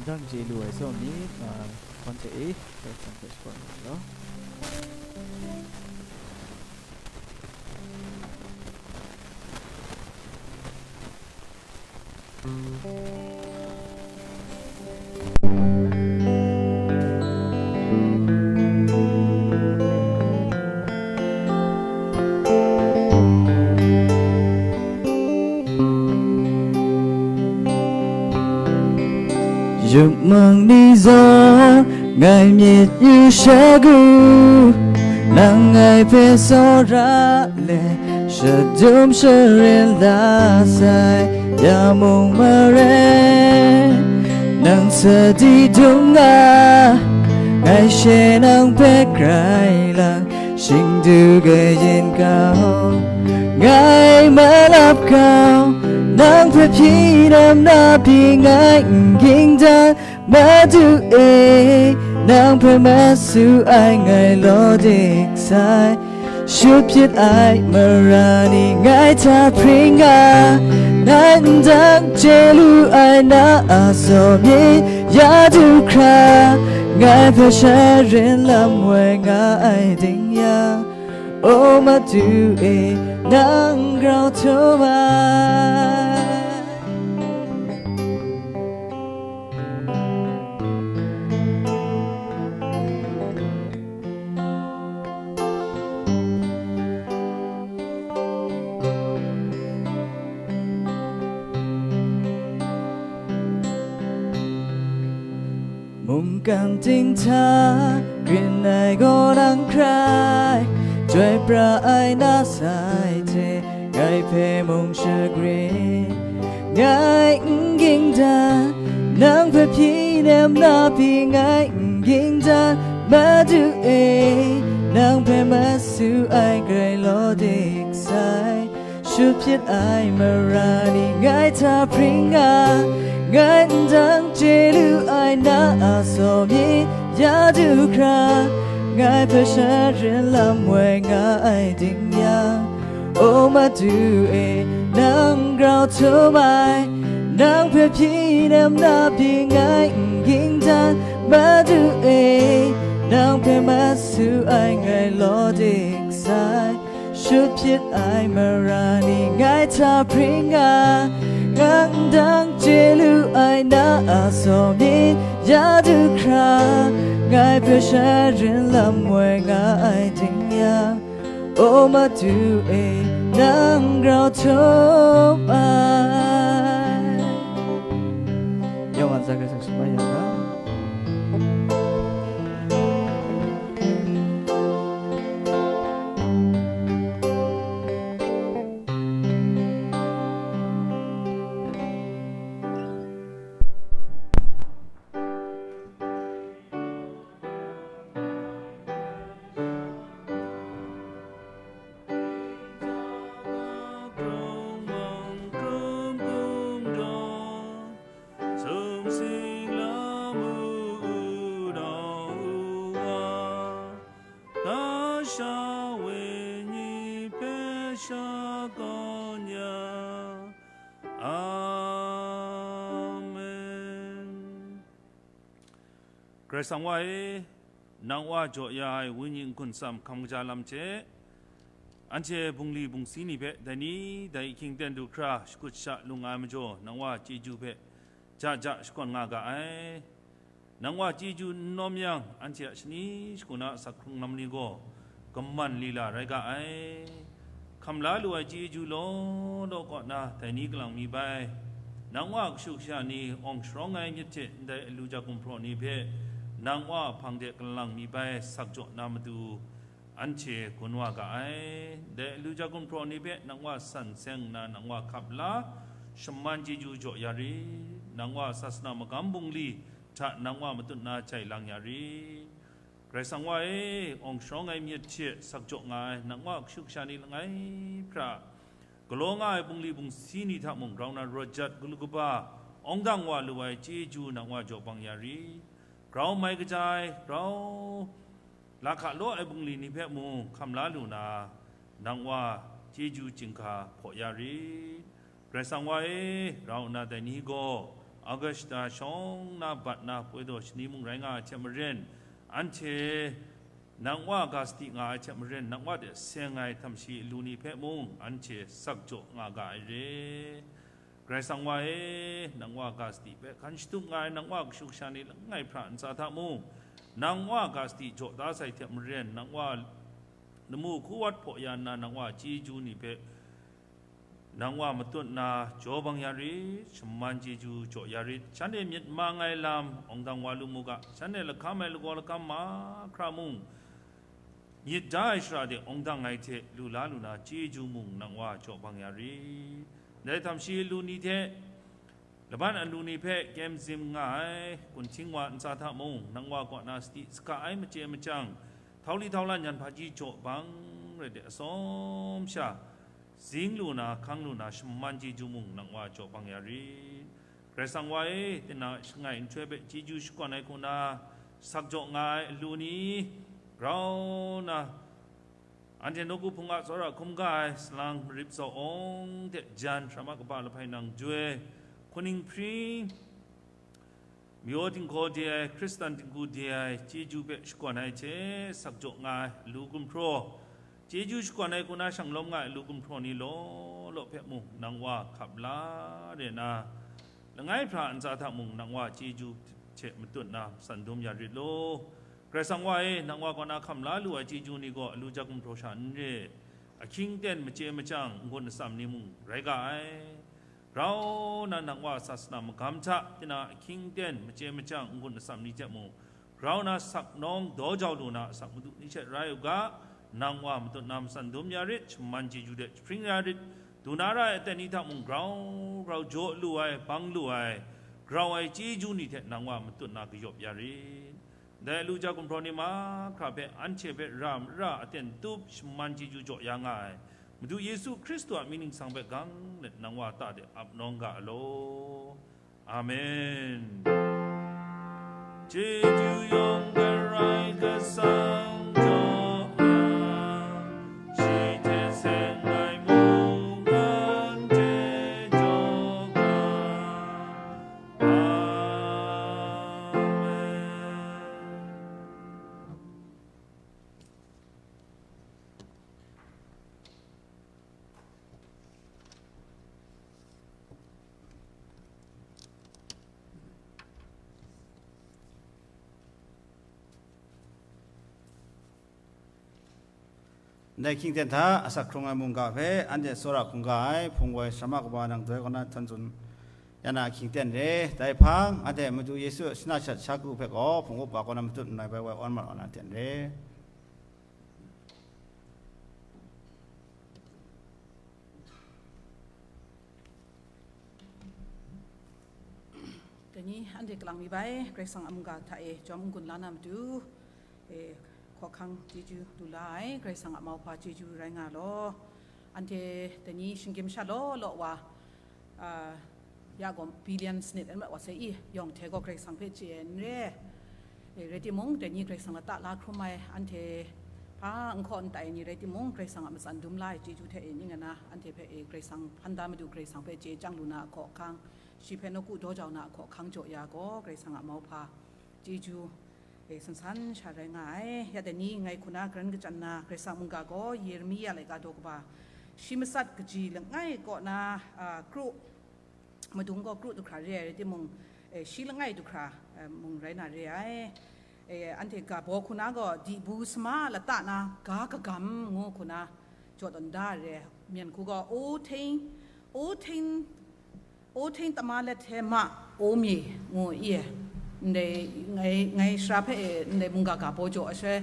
Ndang chye lu ai tsawm ni, a, hkawn hte e, Karai Kasang hpe shakawn nga law. Yupmang ni zawn ngai myit yu shagu, nang ngai hpe tsawra le shadum sharin la sai, ya mung mare, nang sadi dung nga, ngai she nang hpe grai lang, shingdu kayin kau, ngai malap kau, nang hpe hpyi nem na pyi ngai n ging dan, Madu e, nang hpe masu ai ngai law dik sai, shut hpyit ai mara ni ngai hta hpring nga, ngai ndang chye lu ai na a saw myit ya du hkra, ngai hpe sharin lam woi nga ai ding yang, O Madu e, nang grau htum ai. Mungkan ting hta grin ai gaw nang hkrai, chyoi pra ai na sai hte ngai hpe mung shagrin, ngai n ging dan, nang hpe hpyi nem na pyi ngai n ging dan, Madu e, nang hpe masu ai grai law dik sai. Shut hpyit ai mara ni ngai hta hpring nga, ngai ndang chye lu ai na a saw myit ya du hkra, ngai hpe sharin lam woi nga ai ding yang, O Madu e, nang grau htum ai, nang hpe hpyi nem na pyi ngai n ging dan, Madu e, nang hpe masu ai ngai law dik sai. Shut hpyit ai mara ni ngai hta hpring nga, ngai ndang chye lu ai na a saw myit ya du hkra, ngai hpe sharin lam woi nga ai ding yang, O Madu e, nang grau htum ai. Yawng a ntsa Karai Kasang shamai ya nga. Karai Kasang Wa e, nang Wa jaw ya ai Wenyi n-gun tsam hkam kaja lam hte, anhte bungli bungsi ni hpe dai ni dai ahkying ten du hkra shakut sha lung ai majaw, nang Wa chyeju hpe ja ja shakawn nga ga ai. Nang Wa chyeju n nawm yang, anhte a shani shagu na asak hkrung lam ni gaw kaman lila rai ga ai. Hkam la lu ai chyeju law law kaw na dai ni kalang mi bai, nang Wa kashu kasha ni awng sharawng ai myit hte ndai alu ja gumhpraw ni hpe nang Wa a hpang de kalang mi bai sak jaw na matu, anhte gun wa ga ai. Dai alu ja gumhpraw ni hpe nang Wa san seng nna nang Wa hkap la, shaman chyeju jaw ya rit, nang Wa sasana magam bungli hta nang Wa matut na jai lang ya rit. Karai Kasang Wa e, awng sharawng ai myit hte sak jaw nga ai nang Wa kashu kasha ni langai hpra, galaw nga ai bungli bungsi ni hta mung grau na rawt jat galu kaba, awng dang wa lu ai chyeju nang Wa jaw bang ya rit. Grau mai kaja ai, grau lahka law ai bungli ni hpe mung hkam la lu na, nang Wa chyeju chyinghka hpaw ya rit. Karai Kasang Wa e, grau nna dai ni gaw August shata shawng na bat na poi daw shani mung rai nga ai hte maren, anhte nang Wa ga sadi nga ai hte maren, nang Wa de seng ai htam shi alu ni hpe mung anhte sak jaw nga ga ai re. Karai Kasang Wa e, nang Wa ga sadi hpe hkan shatup nga ai nang Wa kashu kasha ni langai hpra ntsa hta mung, nang Wa ga sadi jaw da sai hte maren, nang Wa lamu hku wat hpaw ya nna, nang Wa chyeju ni hpe nang Wa matut na jaw bang ya rit, shaman chyeju jaw ya rit. Shanhte myit mang ai lam awng dang wa lu mu ga, shanhte lahkam ai lagaw lakam mahkra mung, myit da ai shara de awng dang ai hte lu la lu na chyeju mung nang Wa jaw bang ya rit. Dai htam shi alu ni hte laban alu ni hpe kyem zim nga ai kunhting wa ntsa hta mung, nang Wa kaw na sadi saka ai machye machyang, htau li htau lan yan hpaji jaw bang rai de, atsawm sha zing lu na, hkang lu na, shaman chyeju mung nang Wa jaw bang ya rit. Karai Kasang Wa e, tinang a shangai nhtoi hpe chyeju shakawn ai hku na, sak jaw nga ai alu ni, grau na, anhte nawku hpung a tsawra hkum ga ai salang, marip tsawng hte jan, hkram a kaba lahpai nang joi, hkuning hpring, mayaw dinghkaw de ai, Hkristan dinghku de ai, chyeju hpe shakawn ai hte sak jaw nga ai alu gumhpraw, chyeju shakawn ai hku na shang lawm nga ai alu gumhpraw ni law law hpe mung, nang Wa hkap la re na, langai hpra ntsa hta mung nang Wa chyeju hte matut na matsan dum ya rit law. Karai Kasang Wa e, nang Wa kaw na hkam la lu ai chyeju ni gaw alu ja gumhpraw sha n re, ahkying ten machye machyang n-gun atsam ni mung rai ga ai. Grau na nang Wa sasana magam hta, tinang ahkying ten machye machyang n-gun atsam ni hte mung, grau na sak nawng daw jau lu na asak madu ni hte rai u ga, nang Wa matut na matsan dum ya rit, shaman chyeju de jahpring ya rit, du na ra ai aten ni hta mung grau grau jaw lu ai, bang lu ai, grau ai chyeju ni hte nang Wa matut na kayawp ya rit. Dai alu ja gumhpraw ni mahkra hpe anhte hpe ra mara aten tup shaman chyeju jaw ya nga ai Madu Yesu Hkristu a mying ningsang hpe gang let nang Wa ta de ap nawng ga law. Amen. Chyeju yawng Karai Kasang jaw ai, shi hte seng ai mungkan hte jaw ai. Amen. Ndai hkying ten hta asak hkrung ai mungga hpe anhte tsawra hkungga ai hpung woi Sarama Kawa nang doi kaw na htawn tsun ya na ahkying ten re. Dai hpang, anhte Madu Yesu a shana shat sha ku hpe gaw hpung upa kaw na matut nngai bai woi awn mat wa na ten re. Dai ni anhte kalang mi bai, Karai Kasang a mungga hta e jawm n-gun la na matu, e, hkawhkang chyeju lu la ai, Karai Kasang a mauhpa chyeju rai nga law. Anhte dai ni shinggyim sha law law wa, a, ya gaw billion sanit n mat wa sai i, yawng hte gaw Karai Kasang hpe chye ai n re. E, rai timung, dai ni Karai Kasang lata la hkrum ai, anhte hpa n hkaw n tai ai ni rai timung, Karai Kasang a matsan dum la ai chyeju hte e ning ana, anhte hpe e Karai Kasang hpan da Madu Karai Kasang hpe chye chyang lu na a hkawhkang, shi hpe nawku daw jau na a hkawhkang jaw ya gaw, Karai Kasang a mauhpa chyeju E, sansan sha rai nga ai. Ya dai ni ngai hku na karan kachyan na Karai Kasang mungga gaw Yeremia laika daw kaba shi matsat kaji langai kaw na, a, kru madung gaw kru du hkra re ai rai timung, e, shi langai du hkra, e, mung rai na re ai. E, anhte ga baw hku na gaw dibu sama a lata na ga kagam ngu hku na jaw tawn da ai re. Myen hku gaw O Teng, O Teng, O Teng tama let hte ma O Mye ngu i e. Ndai ngai, ngai sara hpe e ndai mungga ga baw jaw ai sha,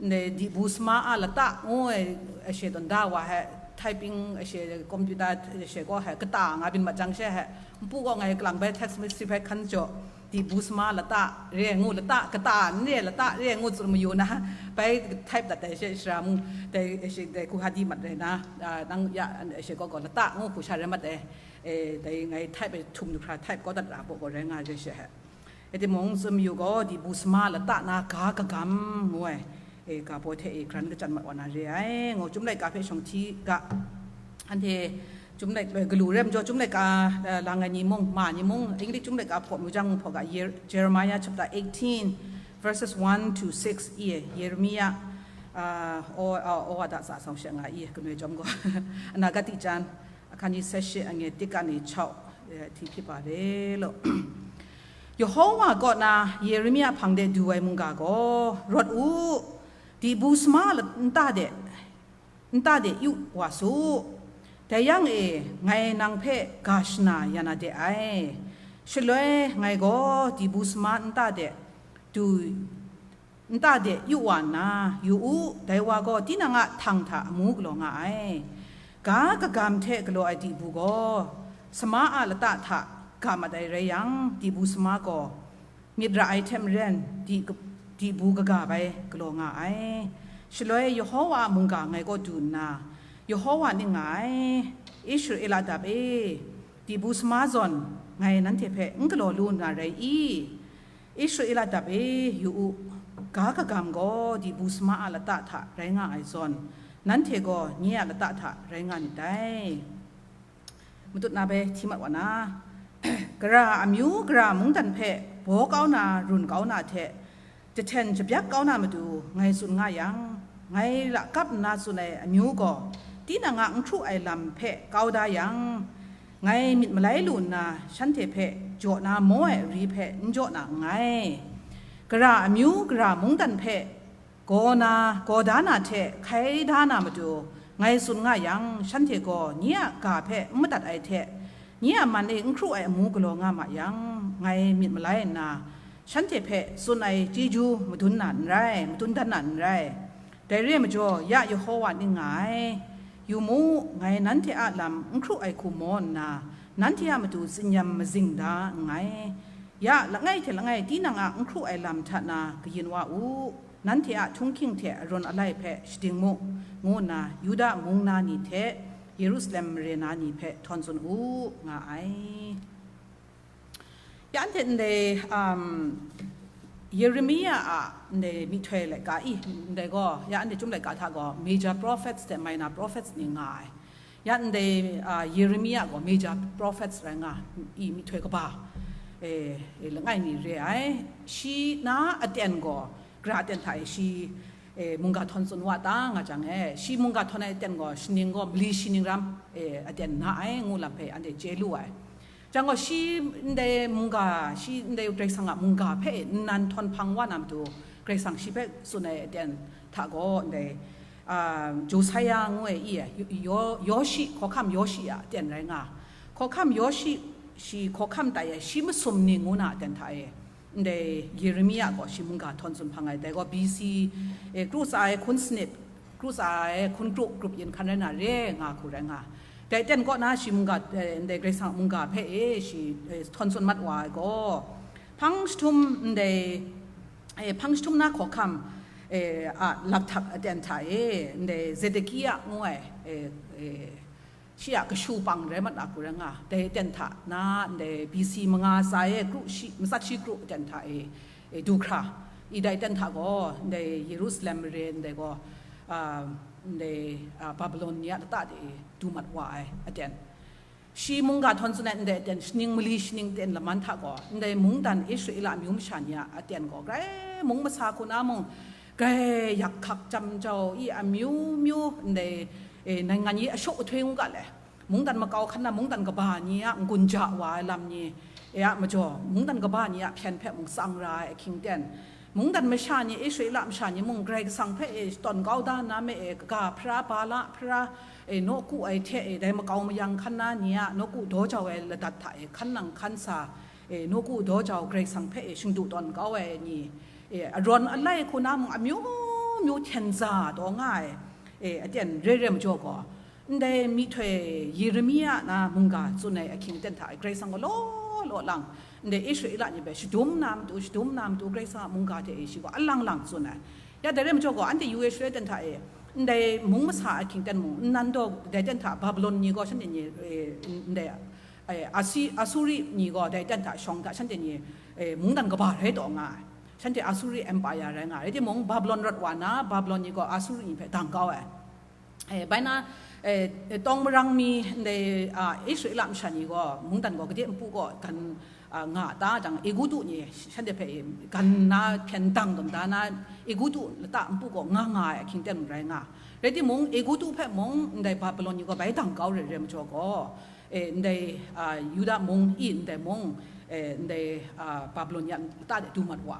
ndai dibu sama a lata ngu ai ashe tawn da wa he, typing ashe, computer ashe gaw he, kata nga byin mat jang she he, npu gaw ngai kalang bai text message hpe hkan jaw, dibu sama lata re ngu, lata kata n re, lata re ngu tsun mayu na, bai type dat ai she, sara mung, dai ashe, dai hku ha di mat rai na, a, nang ya, ashe gaw gaw lata ngu hku sha rai mat ai, e, dai ngai type ai htum du hkra type kau dat ra baw gaw rai nga ai she he. E timung, tsun mayu gaw, dibu sama lata na ga kagam ngu ai, e, ga baw hte e, karan kachyan mat wa na re ai, ngu Chyum laika hpe shawng hti ga, anhte Chyum lai-, galu rem jaw Chyum laika, e, lang ai ni mung, ma ni mung, English Chyum laika hpaw mu jang, hpaw ga, Yer-, Jeremiah chapter eighteen, verses one to six i e, Yeremia, a, o, a, o, a da sa sau she nga i e, kanoi chyawm gaw, အနာဂတ်တိကျမ်း, အခန်းကြီးဆယ့်ရှစ်, အငယ်တစ်ကနေခြောက်, e, hti hpyi pa re law. Yehowa kaw na Yeremia hpang de du ai mungga gaw, Rawt u, dibu sama la-, nta de, nta de yu wa su. Dai yang e, ngai nang hpe ga shana ya na de ai. Shaloi ngai gaw dibu sama nta de du, nta de yu wa nna, yu u, dai wa gaw tinang a htang hta amu galaw nga ai. Ga kagam hte galaw ai dibu gaw, sama a lata hta ga mat ai rai yang, dibu sama gaw myit ra ai hte maren, di-, dibu kaga bai galaw nga ai. Shaloi Yehowa a mungga ngai kaw du nna, Yehowa ning nga ai, Israela dap e, dibu sama zawn ngai nanhte hpe n galaw lu na rai i? Israela dap e, yu u, ga kagam gaw dibu sama a lata hta rai nga ai zawn, nanhte gaw nye a lata hta rai nga myit dai. Matut na bai hti mat wa na, gara amyu gara mungdan hpe baw kau na, run kau na hte, jahten jabyak kau na matu ngai tsun nga yang, ngai lakap nna tsun ai amyu gaw, tinang a n hkru ai lam hpe kau da yang, ngai myit malai lu nna shanhte hpe jaw na maw ai ari hpe n jaw na nngai. Gara amyu gara mungdan hpe gaw na, gaw da na hte hkai da na matu, ngai tsun nga yang, shanhte gaw nye a ga hpe n madat ai hte, nye a man e n hkru ai amu galaw nga ma yang, ngai myit malai nna, shanhte hpe tsun ai chyeju madun na n rai, madun dan na n rai. Dai re ai majaw, ya Yehowa ning nga ai. Yu mu, ngai nanhte a lam n hkru ai hku maw nna, nanhte a matu tsinyam mazing da nngai. Ya langai hte langai tinang a n hkru ai lam hta na kayin wa u, nanhte a htunghking hte arawn alai hpe shading mu, ngu nna Yuda mung na ni hte Yerusalem mare na ni hpe htawn tsun u, nga ai. Ya anhte ndai, um, Yeremia a ndai myihtoi laika i, ndai gaw, ya anhte Chyum laika hta gaw major prophets hte minor prophets ni nga ai. Ya ndai, a, Yeremia gaw major prophets rai nga i, myihtoi kaba, e, e, langai mi re ai. Shi na aten gaw, gara aten hta e shi, e, mungga htawn tsun wa ta nga jang e, shi mungga htawn ai aten gaw, shaning gaw, mali shi ning ram, e, aten na ai, ngu lam hpe anhte chye lu ai. Jang gaw, shi ndai mungga, shi ndai Karai Kasang a mungga hpe nnan htawn hpang wa na matu, Karai Kasang shi hpe tsun ai aten hta gaw, ndai, a, Josaya ngu ai i e, Yo-, Yoshi, hkawhkam Yoshi a aten rai nga. Hkawhkam Yoshi, shi hkawhkam tai ai, shi masum ni ngu na aten hta e, ndai Yeremia gaw shi mungga htawn tsun hpang ai, dai gaw B C, e, kru tsa ai hkun sanit, kru tsa ai hkun kru, grup yin hkan rai na re nga hku rai nga. Dai aten kaw na shi mungga, e, ndai Karai Kasang mungga hpe e shi, e, htawn tsun mat wa ai gaw, hpang jahtum ndai, e, hpang jahtum na hkawhkam, e, a laphtak aten hta e, ndai Zedekia ngu ai, e, e, shi a kashu pang rai mat na hku rai nga, dai aten hta na, ndai B C manga tsa e kru shi, matsat shi kru aten hta e, e, du hkra, i dai aten hta gaw, ndai Yerusalem mare ndai gaw, a, ndai, a, Babilon ni a lata de e du mat wa ai aten. Shi mungga htawn tsun ai ndai aten shaning mali shaning ten laman hta gaw, ndai mungdan Israela amyu masha ni a aten gaw, grai mung masa hku na mung, grai yak hkak jam jau i amyu myu ndai, e, nangan yi ashuk ahtoi ngu ga le. Mungdan makau hkan na mungdan kaba ni a n-gun ja wa ai lam ni, e, a majaw, mungdan kaba ni a hpyen hpe mung tsang ra ai ahkying ten, mungdan masha ni, Israela masha ni mung Karai Kasang hpe e shatawn kau da na me e, kaga hpara, bala hpara, e, nawku ai hte e, dai makau mayang hkan na ni a nawku daw jau ai ladat hta e, hkan nang hkan sa, e, nawku daw jau Karai Kasang hpe e, shingdu tawn kau ai ni, e, arawn alai hku na mung amyu myu hten za taw nga ai, e, aten re re majaw gaw, ndai myihtoi Yeremia na mungga tsun ai ahkying aten hta e, Karai Kasang gaw law law lang, ndai Israela ni hpe shadum na matu, shadum na matu, Karai Kasang a mungga hte e shi gaw alang lang tsun ai. Ya dai re majaw gaw, anhte yu e shaloi ten hta e, ndai mung masa ahkying ten mung, nnan daw dai ten hta Babilon ni gaw shanhte ni, e, ndai, e, Asi-, Asuri ni gaw dai ten hta shawng hta shanhte ni, e, mungdan kaba rai taw nga ai. Shanhte Asuri Empire rai nga ai. Rai timung, Babilon rawt wa na, Babilon ni gaw Asuri ni hpe dang kau ai. E, bai na, e, tawng marang mi ndai, a, Israela masha ni gaw, mungdan gaw gade npu gaw gan, a, nga ta jang, Egutu ni shanhte hpe e, gan na hpyen dang tawn da na, Egutu lata npu gaw nga nga ai ahkying ten mung rai nga. Rai timung, Egutu hpe mung ndai Babilon ni gaw bai dang kau re re majaw gaw, e, ndai, a, Yuda mung, i ndai mung, e, ndai, a, Babilon ya lata de du mat wa.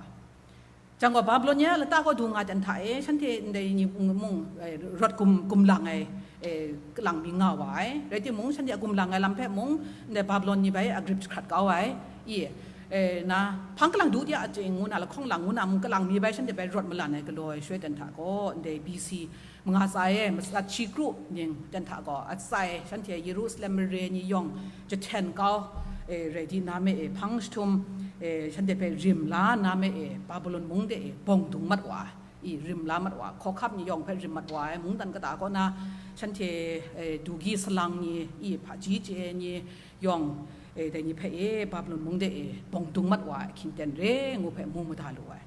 Jang gaw, Babilon ya lata gaw du nga ten hta e, shanhte ndai ni mung, e, rawt gum, gumlang ai, e, kalang mi nga wa ai. Rai timung, shanhte a gumlang ai lam hpe mung, ndai Babilon ni bai agrip jahkrat kau ai. I, e, na, hpang kalang du de a chye ngu na, lahkawng lang ngu na mung, kalang mi bai shanhte bai rawt malan ai galaw ai shaloi ten hta gaw, ndai B C manga tsa e, matsat shi kru ning ten hta gaw, atsai shanhte Yerusalem mare ni yawng jahten kau, e, rai di na me e, hpang jahtum, e, shanhte hpe rim la na me e, Babilon mung de e, bawng dung mat wa, i, rim la mat wa, hkawhkam ni yawng hpe rim mat wa ai, mungdan kata kaw na, shanhte, e, du gyi salang ni, i, hpaji chye ni yawng, e, dai ni hpe e, Babilon mung de e, bawng dung mat wa ai ahkying ten re ngu hpe mu mada lu ai.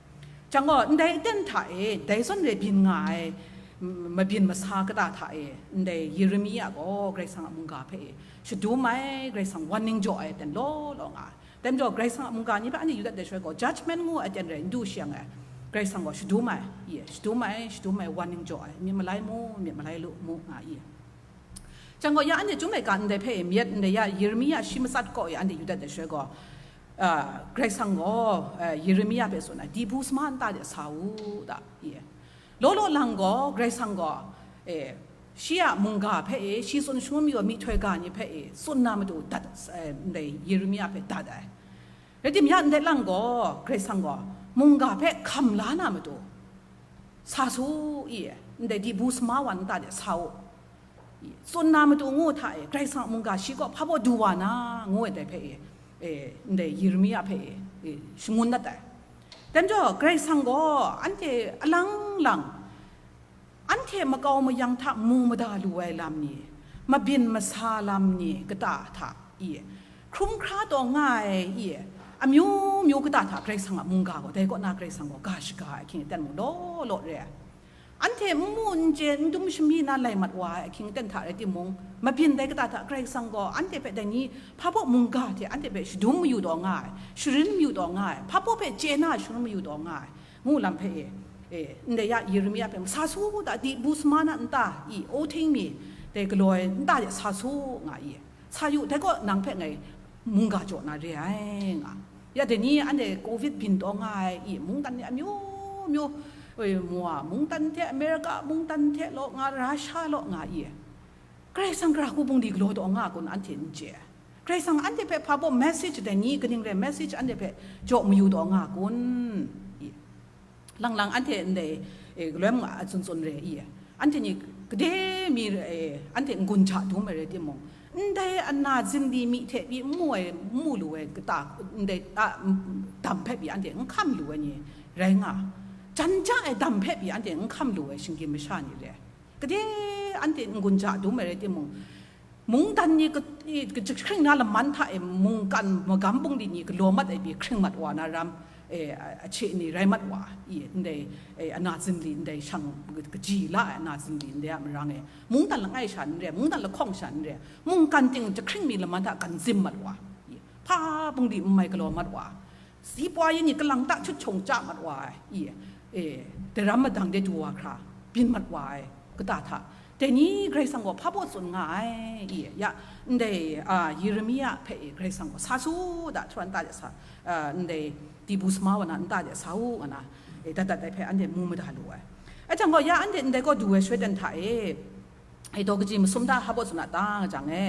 Jang gaw, ndai aten hta e, dai zawn re byin nga ai, m-, mabyin masa kata hta e, ndai Yeremia gaw Karai Kasang a mungga hpe e, shadum ai, Karai Kasang wan ning jaw ai aten law law nga ai. Dai majaw, Karai Kasang a mungga ni hpe anhte yu dat ai shaloi gaw, judgment ngu ai aten re n du shi yang e, Karai Kasang gaw shadum ai, i, shadum ai, shadum ai, wan ning jaw ai, myit malai mu, myit malai lu mu nga i. Jang gaw, ya anhte Chyum laika ndai hpe e myit ndai ya Yeremia shi matsat kaw e anhte yu dat ai shaloi gaw, a, Karai Kasang gaw, a, Yeremia hpe tsun ai, di bu sama nta de sa u da, i. Law law lang gaw, Karai Kasang gaw, e, shi a mungga hpe e, shi tsun shangun mayu ai myihtoi ga ni hpe e, tsun na matu dat, e, ndai Yeremia hpe dat ai. Rai timung, ya ndai lang gaw, Karai Kasang gaw, mungga hpe hkam la na matu, sa su i, ndai di bu sama wan nta de sa u. I, tsun na matu ngu hta e, Karai Kasang a mungga shi kaw hpa baw du wa na, ngu ai dai hpe e, e, ndai Yeremia hpe e, e, shangun dat ai. Dai majaw, Karai Kasang gaw anhte alang lang, anhte makau mayang hta mu mada lu ai lam ni, mabyin masa lam ni kata hta i, hkrum hkra taw nga ai i, amyu myu kata hta Karai Kasang a mungga gaw, dai kaw na Karai Kasang gaw ga shaga ai ahkying aten mung law law re ai. Anhte n mu n chye, n dum shami na lai mat wa ai ahkying aten hta rai timung, mabyin dai kata hta Karai Kasang gaw anhte hpe dai ni hpa baw mungga hte anhte hpe shadum mayu taw nga ai, sharin mayu taw nga ai, hpa baw hpe chye na sharin mayu taw nga ai, ngu lam hpe e, e, ndai ya Yeremia hpe, sa su ta, di bu sama na nta i, o hting mi, dai galaw ai nta de sa su nga i, sa yu, dai gaw nang hpe ngai mungga jaw na re ai nga. Ya dai ni anhte covid byin taw nga ai i, mungdan ni amyu myu, e, mwa mungdan hte, America mungdan hte law nga, Russia law nga i, Karai Kasang gara hku bungli galaw taw nga kun anhte n chye. Karai Kasang anhte hpe hpa baw message dai ni kaning rai message anhte hpe jaw mayu taw nga kun? I, lang lang anhte ndai, e, galoi mung a tsun tsun re i, anhte ni gade mi, e, anhte n-gun ja dum ai rai timung, ndai ana zinli mi hte pyi n mu ai, n mu lu ai kata, ndai a, dam hpe pyi anhte n hkam lu ai ni rai nga, jan ja ai dam hpe pyi anhte n hkam lu ai shinggyim masha ni re. Gade anhte n-gun ja dum ai rai timung, mungdan ni ka-, i, ka-, jahkring na laman hta e mungkan magam bungli ni galaw mat ai pyi hkring mat wa na ram, E, a, ahkye ni rai mat wa, i, ndai, e, ana zingli ndai shang kaji la ai ana zingli ndai a marang e, mungdan langai sha n re, mungdan lahkawng sha n re, mungkan ting jahkring mi laman hta gan zim mat wa, i, hpa bungli n mai galaw mat wa, si pwa yin ni kalang ta chut shawng chya mat wa ai, i, e, daram madang de du wa hkra byin mat wa ai kata hta, dai ni Karai Kasang gaw hpa baw tsun nga ai, i, ya, ndai, a, Yeremia hpe e Karai Kasang gaw sa su da, htaran ta de sa, a, ndai dibu sama wa na nta de sa u, nga na, e, dat dat dai hpe anhte mu mada lu ai. Ai jang gaw, ya anhte ndai kaw du ai shaloi dan hta e, e, daw kaji masum hta hpa baw tsun a ta, nga jang e,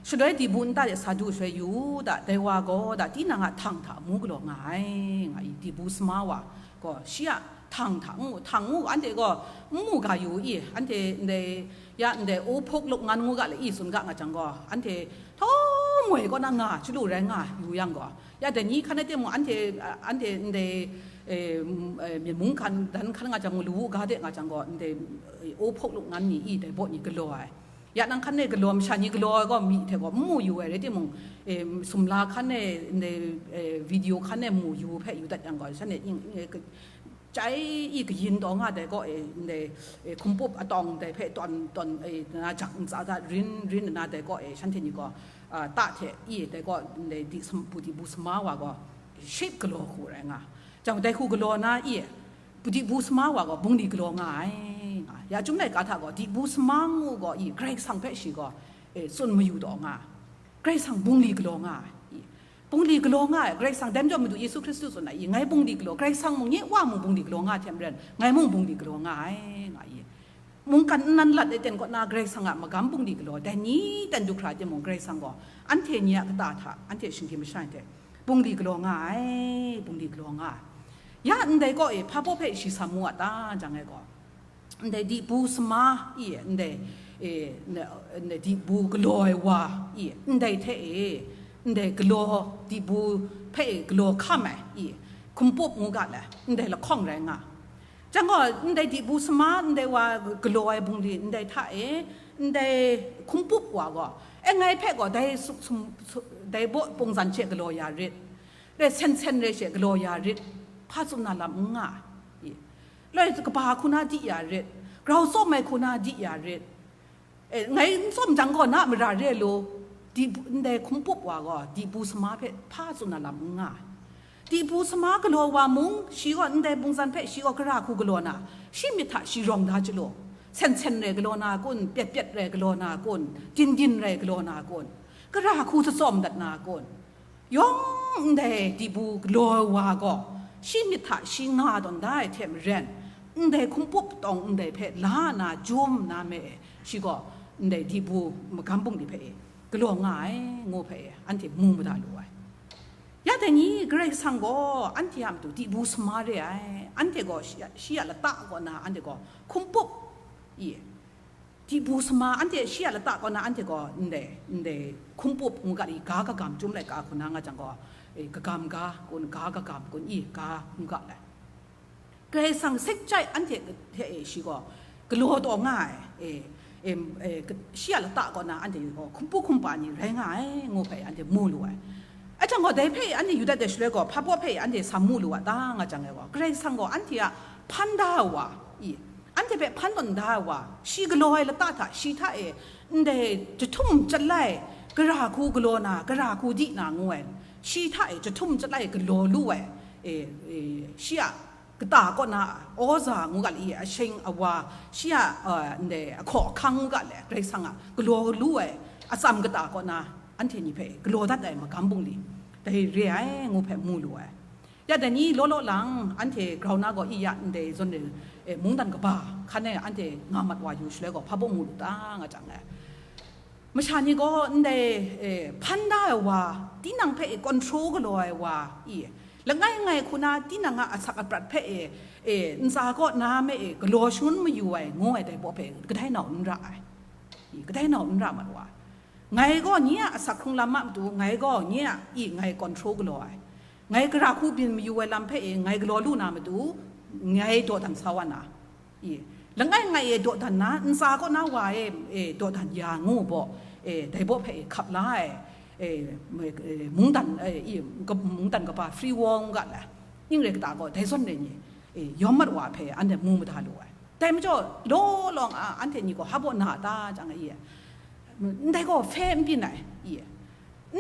shaloi dibu nta de sa du shaloi yu u da, dai wa gaw da tinang a htang hta amu galaw nga ai, nga i, dibu sama wa gaw shi a htang hta ngu, htang ngu, anhte gaw n mu ga yu i, anhte ndai, ya ndai o hpuk luk ngan ngu ga le i tsun ga nga jang gaw, anhte htawm woi kaw na nga, chyalu rai nga yu yang gaw, ya dai ni hkan e timung, anhte, anhte ndai, e, m-, e, myen mung hkan, dan hkan nga jang, lu wu ga de nga jang gaw, ndai, e, o hpuk luk ngan ni i dai baw ni galaw ai. Ya nang hkan e galaw, masha ni galaw ai gaw, myi hte gaw n mu yu ai rai timung, e, sumla hkan e, ndai, e, video hkan e mu yu hpe yu dat yang gaw, shanhte ning, e, ka-, chyai i kayin taw nga dai kaw e, ndai, e, hkumpup atawng dai hpe tawn, tawn, e, na jak ntsa da rin, rin nna dai kaw e, shanhte ni gaw, a, ta hte i dai kaw ndai di sam-, bu dibu sama wa gaw ship galaw hku rai nga. Jang dai hku galaw na i, bu dibu sama wa gaw bungli galaw nga ai, nga. Ya Chyum laika hta gaw dibu sama ngu gaw i, Karai Kasang hpe shi gaw, e, tsun mayu taw nga. Karai Kasang bungli galaw nga ai. I, bungli galaw nga ai, Karai Kasang dai majaw Madu Yesu Hkristu tsun ai, i, ngai bungli galaw, Karai Kasang mung nye Wa mung bungli galaw nga ai hte maren, ngai mung bungli galaw nga ai, nga i. Mungkan nnan lat e ten kaw na Karai Kasang a magam bungli galaw, dai ni ten du hkra timung Karai Kasang gaw, anhte ni a kata hta, anhte shinggyim masha ni hte, bungli galaw nga ai, bungli galaw nga ai. Ya ndai kaw e hpa baw hpe shi sa mu a ta, jang ai gaw, ndai dibu sama i, ndai, e, n-, ndai dibu galaw ai wa i, ndai hte e, ndai galaw dibu hpe e galaw hkam ai i, hkumpup ngu ga le, ndai lahkawng rai nga. Jang gaw, ndai dibu sama, ndai wa galaw ai bungli, ndai hta e, ndai hkumpup wa gaw, e, ngai hpe gaw dai sum, sum, su-, dai baw pungzan she galaw ya rit, re sen sen re she galaw ya rit, hpa tsun na lam n nga ai. Loi kaba hku na di ya rit, grau tsawm ai hku na di ya rit. E, ngai n tsawm jang gaw na mara re law, dibu, ndai hkumpup wa gaw dibu sama hpe hpa tsun na lam n nga ai. Dibu sama galaw wa mung, shi gaw ndai pungzan hpe shi gaw gara hku galaw na, shi myit hta shi rawng da chyalu, sen sen rai galaw na kun, pyet pyet rai galaw na kun, din din rai galaw na kun, gara hku tsawm dat na kun, yawng ndai dibu galaw ai wa gaw, shi myit hta shi nga tawn da ai hte maren, ndai hkumpup tawng ndai hpe la na jum na me e, shi gaw ndai dibu magam bungli hpe e galaw nga ai, ngu hpe e anhte mu mada lu ai. Ya dai ni Karai Kasang gaw anhte a matu dibu sama re ai, anhte gaw shi, shi a lata kaw na anhte gaw hkumpup, i, dibu sama, anhte shi a lata kaw na anhte gaw ndai, ndai hkumpup ngu ga i, ga kagam Chyum laika hku na nga jang gaw, e, kagam ga kun, ga kagam kun i, ga ngu ga lai. Karai Kasang sek chyai anhte hte e shi gaw galaw taw nga ai, e, em, e, ka-, shi a lata kaw na anhte gaw hkumpup hkumpa ni rai nga ai, ngu hpe anhte mu lu ai. Ahkang gaw dai hpe anhte yu dat ai shaloi gaw, hpa baw hpe anhte sa mu lu a ta nga jang ai gaw, Karai Kasang gaw anhte a hpan da ai wa, i, anhte hpe hpan tawn da ai wa, shi galaw ai lata hta, shi hta e ndai jahtum jalai, gara hku galaw na, gara hku di na ngu ai, shi hta e jahtum jalai galaw lu ai, e, e, shi a kata kaw na, awza ngu ga le, ashing awa, shi a, e, ndai ahkaw ahkang ngu ga le, Karai Kasang a galaw lu ai atsam kata kaw na, anhte ni hpe galaw dat ai magam bungli, dai re ai, ngu hpe mu lu ai. Ya dai ni law law lang, anhte grau na gaw i ya ndai zawn e, e, mungdan kaba hkan e anhte nga mat wa yu shaloi gaw, hpa baw mu lu ta nga jang e, masha ni gaw ndai, e, hpan da ai wa, tinang hpe e control galaw ai wa, i, langai ngai hku na tinang a asak aprat hpe e, e, ntsa kaw na me e galaw shangun mayu ai, ngu ai dai baw hpe kadai nau n ra ai. I, kadai nau n ra mat wa. Ngai gaw nye a asak hkrung lam a matu, ngai gaw nye a i ngai control galaw ai. Ngai gara hku byin mayu ai lam hpe e ngai galaw lu na matu, ngai dawdan sa wa na. I, langai ngai e dawdan na, ntsa kaw na wa e, e, dawdan ya ngu baw, e, dai baw hpe e hkap la ai, e, m-, e, mungdan, e, i, ka-, mungdan kaba free war ngu ga le, Ning rai kata gaw dai zawn rai ni, e, yawm mat wa hpe anhte mu mada lu ai. Dai majaw, law lawng a, anhte ni gaw hpa baw na a ta, jang ai, i, ndai gaw hpe n byin ai, i,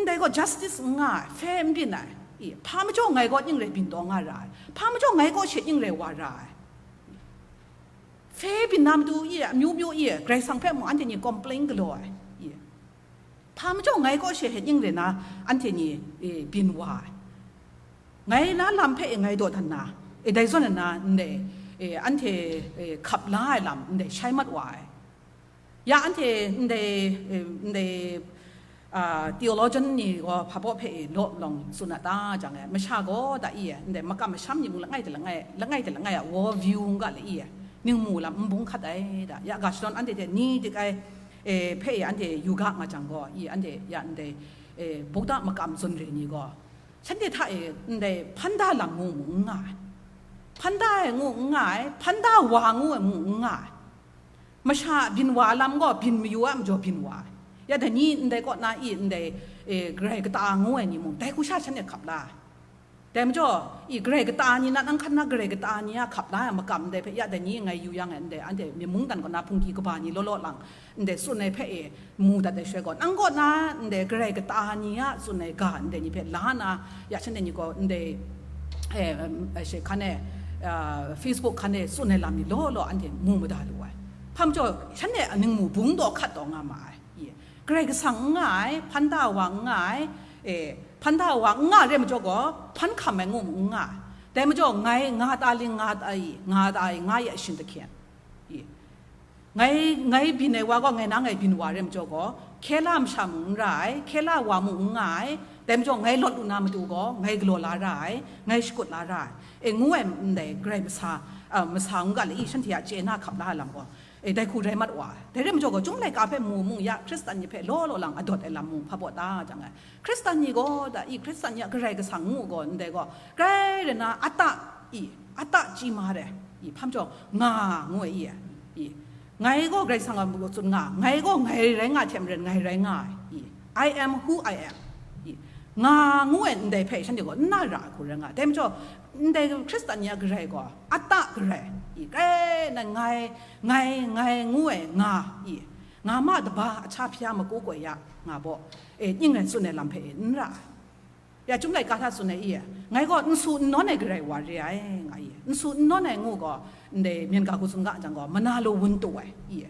ndai gaw justice n nga ai, hpe n byin ai, i, hpa majaw ngai gaw ning rai byin taw nga ra ai, hpa majaw ngai gaw she ning rai wa ra ai, hpe byin na matu, i, amyu myu, i, Karai Kasang hpe mung anhte ni complain galaw ai, i, hpa majaw ngai kaw she hte ning rai na, anhte ni, e, byin wa ai. Ngai na lam hpe e ngai dawdan na, e, dai zawn na ndai, e, anhte, e, hkap la ai lam ndai shai mat wa ai. Ya anhte ndai, e, ndai, a, theologian ni gaw hpa baw hpe e law lawng tsun a ta jang e, masha gaw da i e, ndai makam masham ni mung langai hte langai, langai hte langai a world view n ga le i e, ningmu lam n bung hkat ai da. Ya ga shadawn anhte hte ni dik ai, e, hpe e anhte yu ga nga jang gaw, i anhte ya ndai, e, bukda makam zawn re ni gaw, shanhte hta e ndai hpan da lam ngu mu n nga ai. Hpan da ai ngu n nga ai, hpan da wa ngu ai mu n nga ai. Masha a byin wa lam gaw byin mayu ai majaw byin wa ai. Ya dai ni ndai kaw na i ndai, e, Karai kata ngu ai ni mung, dai hku sha shanhte hkap la ai. Dai majaw, i, Karai kata ni na, nang hkan na Karai kata ni a hkap la ai makam ndai hpe, ya dai ni ngai yu yang e, ndai anhte myen mungdan kaw na hpungki kaba ni law law lang, ndai tsun ai hpe e mu dat ai shaloi gaw, nang kaw na ndai Karai kata ni a tsun ai ga ndai ni hpe la na, ya shanhte ni gaw ndai, e, em, e, she hkan e, a, Facebook hkan e tsun ai lam ni law law anhte mu mada lu ai. Hpa majaw, shanhte a ningmu bung taw hkat taw nga ma ai. I, Karai Kasang n nga ai, hpan da wa n nga ai, e, hpan da wa n nga re majaw gaw, hpan hkam ai ngu mu n nga ai. Dai majaw, ngai nga ta ling, nga ta i, nga ta i, nga ya shin tahkyen. I, ngai, ngai byin ai wa gaw, ngai na ngai byin wa re majaw gaw, hkye la masha mung n ra ai, hkye la wa mung n nga ai, dai majaw, ngai lawt lu na matu gaw, ngai galaw la ra ai, ngai shakut la ra ai, e, ngu ai ndai Karai masa, a, masa ngu ga le i, shanhte a chye na hkap la ai lam gaw, e, dai hku rai mat wa ai. Dai rai majaw gaw, Chyum laika hpe mu mung ya, Hkristan ni hpe law law lang adawt ai lam mung hpa baw ta jang ai. Hkristan ni gaw, da i, Hkristan ni a Karai Kasang ngu gaw, ndai gaw, grai rai na, ata, i, ata chyi ma re, i, hpa majaw, nga ngu ai, i, i, ngai gaw Karai Kasang a mung tsun nga, ngai gaw ngai rai nga hte maren ngai rai nga ai, i, I am who I am, i, nga ngu ai ndai hpe shanhte gaw n na ra ai hku rai nga ai. Dai majaw, ndai Hkristan ni a Karai gaw, ata Karai, i, grai na ngai, ngai, ngai ngu ai nga, i, nga ma daba a cha hpya maku koi ya, nga baw, e, ning rai tsun ai lam hpe e n ra ai. Ya, Chyum laika hta tsun ai i e, ngai gaw n su n nawn ai Karai wa re ai, nga i, n su n nawn ai ngu gaw, ndai myen ga hku tsun ga jang gaw, mana law wun tu ai, i e.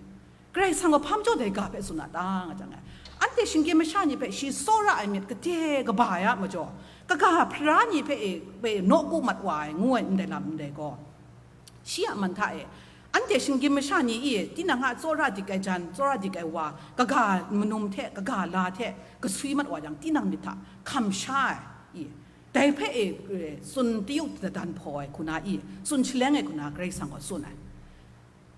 Karai Kasang gaw hpa majaw dai ga hpe tsun a ta, nga jang e. Anhte shinggyim masha ni hpe shi tsawra ai myit gade kaba ya majaw, kaga hpara ni hpe e, hpe nawku mat wa ai, ngu ai ndai lam ndai gaw, shi a man hta e, anhte shinggyim masha ni i, tinang a tsawra dik ai jan, tsawra dik ai wa, kaga manum hte, kaga la hte, kasui mat wa jang, tinang myit hta hkam sha ai, i, dai hpe e, e, tsun tayuk dadan hpaw ai hku na i, tsun shaleng ai hku na Karai Kasang gaw tsun ai.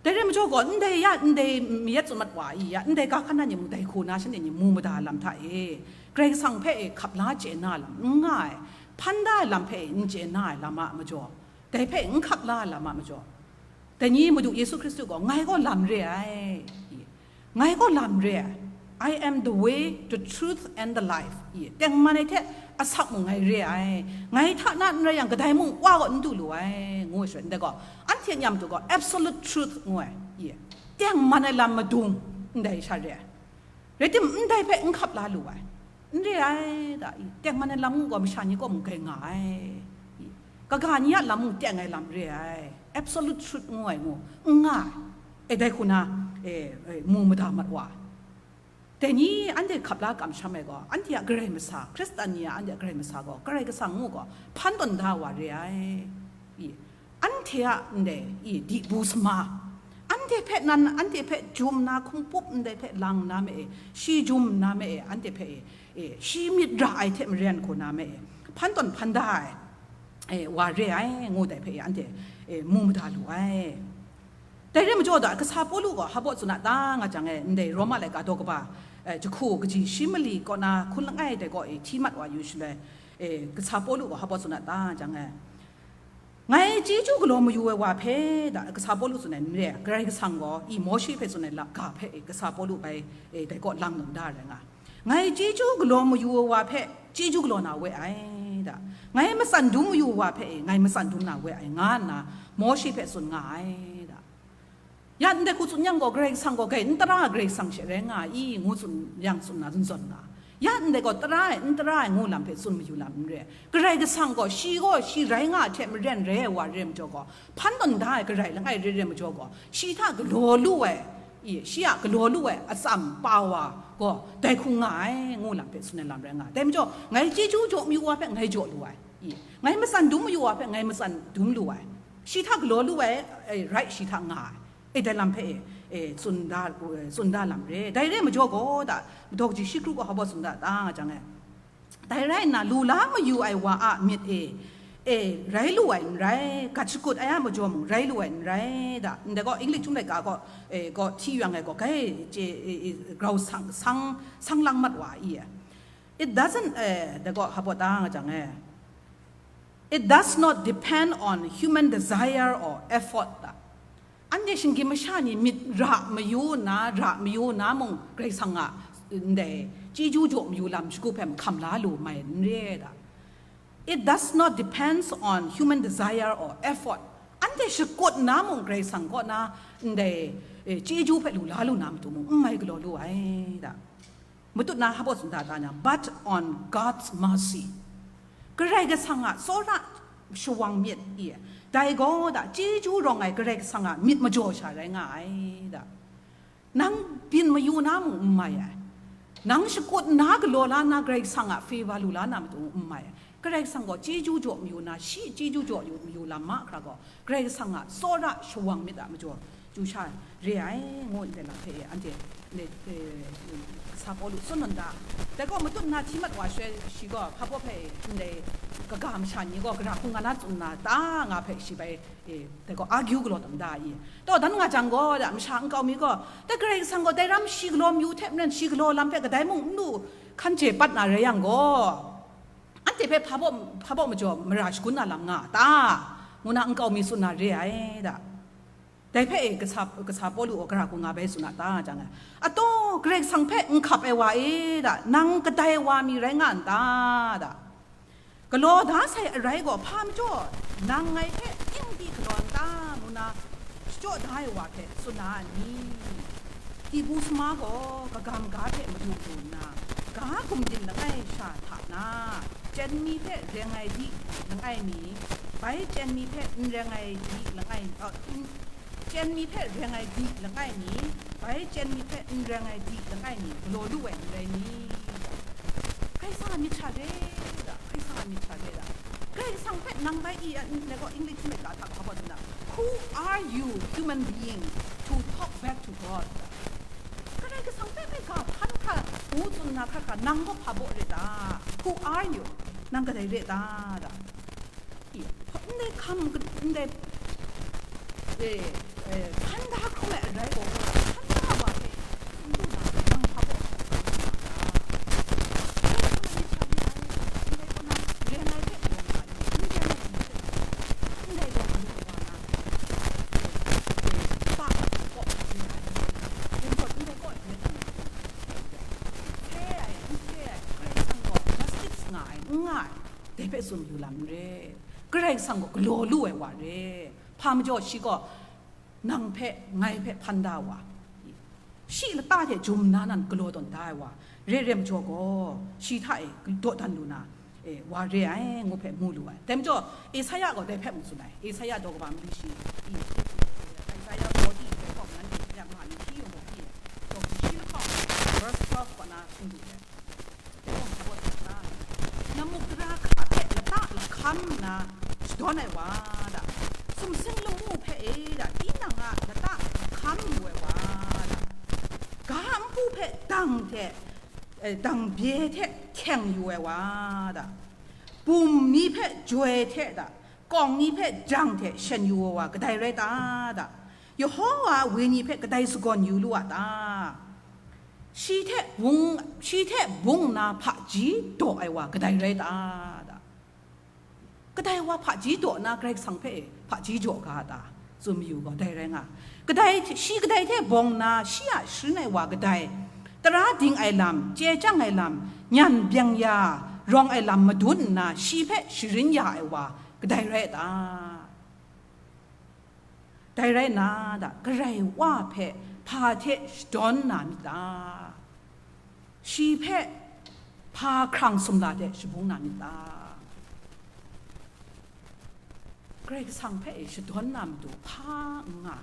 Dai rai majaw gaw, ndai ya, ndai mayat tsun mat wa i ya, ndai ga hkan na ni mung dai hku na shanhte ni mu mada lam hta e, Karai Kasang hpe e hkap la chye na lam n nga ai, hpan da ai lam hpe e n chye na ai lam a majaw, dai hpe n hkap la ai lam a majaw, dai ni Madu Yesu Hkristu gaw, ngai gaw lam re ai, i, ngai gaw lam re ai, I am the way, the truth and the life, i, tengman ai hte asak mung ngai re ai, ngai hta na n rai yang, kadai mung Wa gaw n du lu ai, ngu ai shaloi, ndai gaw, anhte nyam tu gaw, absolute truth ngu ai, i, tengman ai lam madung, ndai sha re ai. Rai tim, ndai hpe n hkap la lu ai, n re ai, da i, tengman ai lam ngu gaw, masha ni kaw mung grai nga ai, i, kaga ni a lam mung teng ai lam re ai, absolute truth ngu ai ngu, n nga ai, e, dai hku na, e, e, mu mada mat wa ai. Dai ni anhte hkap la kamsham ai gaw, anhte a Karai masa, Hkristan ni a anhte a Karai masa gaw, Karai Kasang ngu gaw, hpan tawn da wa re ai. I, anhte a ndai, i, di bu sama, anhte hpe nan, anhte hpe jum na, hkungpup ndai hpe lang na me e, shi jum na me e, anhte hpe e, e, shi myit ra ai hte maren hku na me e, hpan tawn hpan da ai, e, wa re ai, ngu dai hpe e, anhte, e, mu mada lu ai. Dai re majaw da, kasa Pawlu gaw hpa baw tsun a ta nga jang e, ndai Roma laika daw kaba, e, jahku kaji shi mali kaw na hkun langai dai gaw e hti mat wa yu shaloi, e, kasa Pawlu gaw hpa baw tsun a ta jang e, ngai chyeju galaw mayu ai wa hpe da, kasa Pawlu tsun ai n re, Karai Kasang gaw i Mawshe hpe tsun ai la ga hpe e, kasa Pawlu bai, e, dai kaw lang lung da rai nga. Ngai chyeju galaw mayu ai wa hpe chyeju galaw na we ai da. Ngai matsan dum mayu wa hpe e, ngai matsan dum na we ai, nga nna Mawshe hpe tsun nga ai da. Ya ndai hku tsun yang gaw, Karai Kasang gaw, gai n tara Karai Kasang she rai nga ai i, ngu tsun yang tsun na, zawn zawn nga. Ya ndai gaw, tara ai, n tara ai, ngu lam hpe tsun mayu lam n re. Karai Kasang gaw, shi gaw, shi rai nga ai hte maren rai ai wa re ai majaw gaw, hpan tawn da ai Karai langai re re ai majaw gaw, shi hta galaw lu ai, i, shi a galaw lu ai atsam pa wa gaw, dai hku nga ai, ngu lam hpe tsun ai lam rai nga ai. Dai majaw, ngai chyeju jaw mayu wa hpe ngai jaw lu ai, i, ngai matsan dum mayu wa hpe ngai matsan dum lu ai, shi hta galaw lu ai, e, rai shi hta nga ai, e, dai lam hpe, e, e, tsun da, e, tsun da lam re. Dai re ai majaw gaw, da, daw kaji shi kru gaw hpa baw tsun da, ta nga jang e. Dai rai nna, lu la mayu ai wa a myit e, e, rai lu ai n rai, gat shakut ai a majaw mung rai lu ai n rai da. Ndai gaw, English chyum laika gaw, e, gaw hti yang ai gaw, gai chye, e, e, grau sang, sang, sang lang mat wa i e. It doesn't, e, dai gaw hpa baw ta nga jang e. It does not depend on human desire or effort da. Anhte shinggyim masha ni myit ra mayu nna, ra mayu nna mung Karai Kasang a ndai chyeju jaw mayu lam shagu hpe mahkam la lu mai n re da. It does not depends on human desire or effort. Anhte shakut nna mung Karai Kasang kaw na ndai, e, chyeju hpe lu la lu na matu mung n mai galaw lu ai da. Matut na hpa baw tsun da ta na, but on God's mercy. Karai Kasang a tsawra shawang myit i, dai gaw da, chyeju rawng ai Karai Kasang a myit majaw sha rai nga ai da. Nang byin mayu na mung n mai ai. Nang shakut nna galaw la nna Karai Kasang a favor lu la na matu n mai ai. Karai Kasang gaw chyeju jaw mayu na, shi chyeju jaw yu mayu lam mahkra gaw, Karai Kasang a tsawra shawang myit a majaw chyu sha re ai, ngu ndai lam hpe anhte, ndai, eh, kasa Pawlu tsun nna, dai gaw matut nna hti mat wa shaloi shi gaw hpa baw hpe ndai kaga masha ni gaw gara hkungga na tsun nna ta nga hpe shi bai, eh, dai gaw argue galaw tam da i. Taw dan nga jang gaw, da masha nkau mi gaw, dai Karai Kasang gaw dai ram shi galaw mayu hte maren, shi galaw lam hpe kadai mung n lu hkan chye pat na rai yang gaw, anhte hpe hpa baw, hpa baw majaw mara shagun na lam nga a ta? Ngu na nkau mi tsun na re ai da. Dai hpe e kasa, kasa Pawlu gaw gara hkungga bai tsun a ta nga jang e, ataw, Karai Kasang hpe n hkap ai wa e da, nang kadai wa mi rai nga n ta da? Galaw da sai arai gaw hpa majaw nang ngai hpe ning di galaw n ta? Ngu na shachyaw da ai wa hpe tsun na a ni? Tibu sama gaw kagam ga hte madu du nna, ga gumdin langai sha hta na, chyen mi hpe reng ai di langai mi, bai chyen mi hpe n reng ai di langai, uh, n, chyen mi hpe reng ai di langai mi, bai chyen mi hpe n reng ai di langai mi, galaw lu ai n rai ni? Karai Kasang a myit sha re da, Karai Kasang a myit sha re da. Karai Kasang hpe nang bai i, a, n, n, English hpe ga hta ga hpa tsun da. Who are you, human being, to talk back to God? Karai Kasang hpe bai ga hpan hkra ngu tsun na hkra hkra, nang gaw hpa baw re ta? Who are you? Nang kadai re ta da? I, ndai hkam, ndai, eh, eh, hpan da hkrum ai arai gaw, hpan da wa hpe, n du na, nang hpa baw, Dai hpe tsun yu lam n re. Karai Kasang gaw galaw lu ai wa re. Hpa majaw shi gaw nang hpe, ngai hpe hpan da ai wa, shi lata hte jum nna nan galaw tawn da ai wa, re re majaw gaw, shi hta e dawdan lu na, e, wa re ai, ngu hpe mu lu ai. Dai majaw, Esaia gaw dai hpe mung tsun ai. Esaia daw kaba mali shi, i, Esaia forty dai hpawng nanhte shi a ma ni hti yawng gaw hti ai. Daw shi lahkawng, verse twelve kaw na hkrum lu ai. Namuk tara hka hpe lata lahkam nna shadawn ai wa da, sumsing lamu hpe e da, tinang a lata lahkam yu ai wa da, ga npu hpe dang hte, eh, dang bye hte hkyeng yu ai wa da, bum ni hpe joi hte da, kawng ni hpe jang hte shen yu ai wa kadai rai ta da? Yawhawa a wenyi hpe kadai sagawn yu lu a ta? Shi hte bung, shi hte bung nna hpaji daw ai wa kadai rai ta da? Kadai wa hpaji daw nna Karai Kasang hpe hpaji jaw ga a ta? Tsun mayu gaw dai rai nga. Kadai, shi kadai hte bawng nna shi a sharin ai wa kadai, tara ding ai lam, chye chyang ai lam, nyan byeng ya, rawng ai lam madun nna, shi hpe sharin ya ai wa kadai rai a ta? Dai rai nna, da, Karai Wa hpe hpa hte shadawn na myit ta? Shi hpe hpa hkrang sumla de shabung na myit ta? Karai Kasang hpe e shadawn na matu hpa n nga,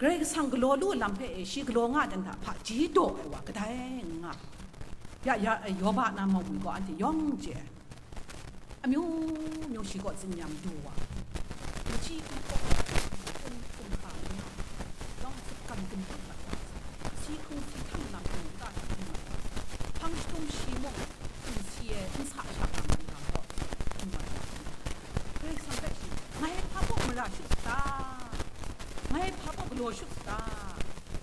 Karai Kasang galaw lu lam hpe e shi galaw nga dan hta hpaji daw ai wa kadai n nga. Ya, ya, Yoba na mawmwi gaw anhte yawng chye ai. Amyu myu shi kaw zingyam du wa, machyi hkum kaw, hkum hkum hka nna, yawng hkut kan ginhpang mat wa, si hkrung si htam lam hkrung ta hta hkum mat wa, hpang shadum shi mung, hkum si e n sa sha nga ma ni hkang gaw, hkum mat wa. Karai Kasang hpe shi, ngai hpa baw mara shut sa ta? Ngai hpa baw galaw shut sa ta?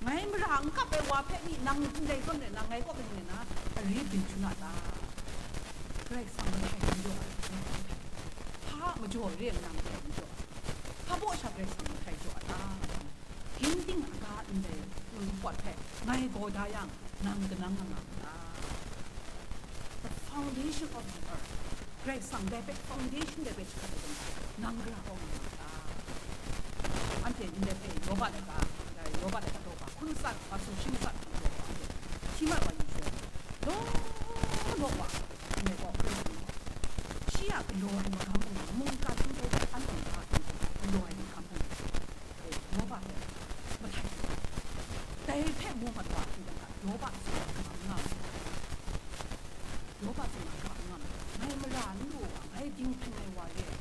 Ngai mara n kap ai wa hpe ni nang ndai zawn re na, ngai kaw kaning re na, ari byin shun a ta? Karai Kasang mahtai n jaw ai, hpa majaw re nna mahtai n jaw ai, hpa baw sha Karai Kasang mahtai jaw ai ta? Ginding aga ndai npawt hpe ngai gaw da yang, nang kanang nga nga ta? The foundation of the earth. Karai Kasang dai hpe foundation dai hpe jahkrat ai, nang gara kau nga nga ta? Anhte ndai hpe Yoba laika, Yoba laika daw hpa hkun matsat, hpa sumshi matsat hkun daw hpa anhte hti mat wa yu shawng, law law wa, ndai gaw, shi a galaw ai magam mung, mungkan n hpe hkan tawn da ai hte galaw ai mahkam hpung, Yoba hpe mahtai, dai hpe mu mat wa hte, Yoba tsun ai ga n nga mu. Yoba tsun ai ga n nga mu. Ngai mara n lu wa, ngai dinghpring ai wa re ai,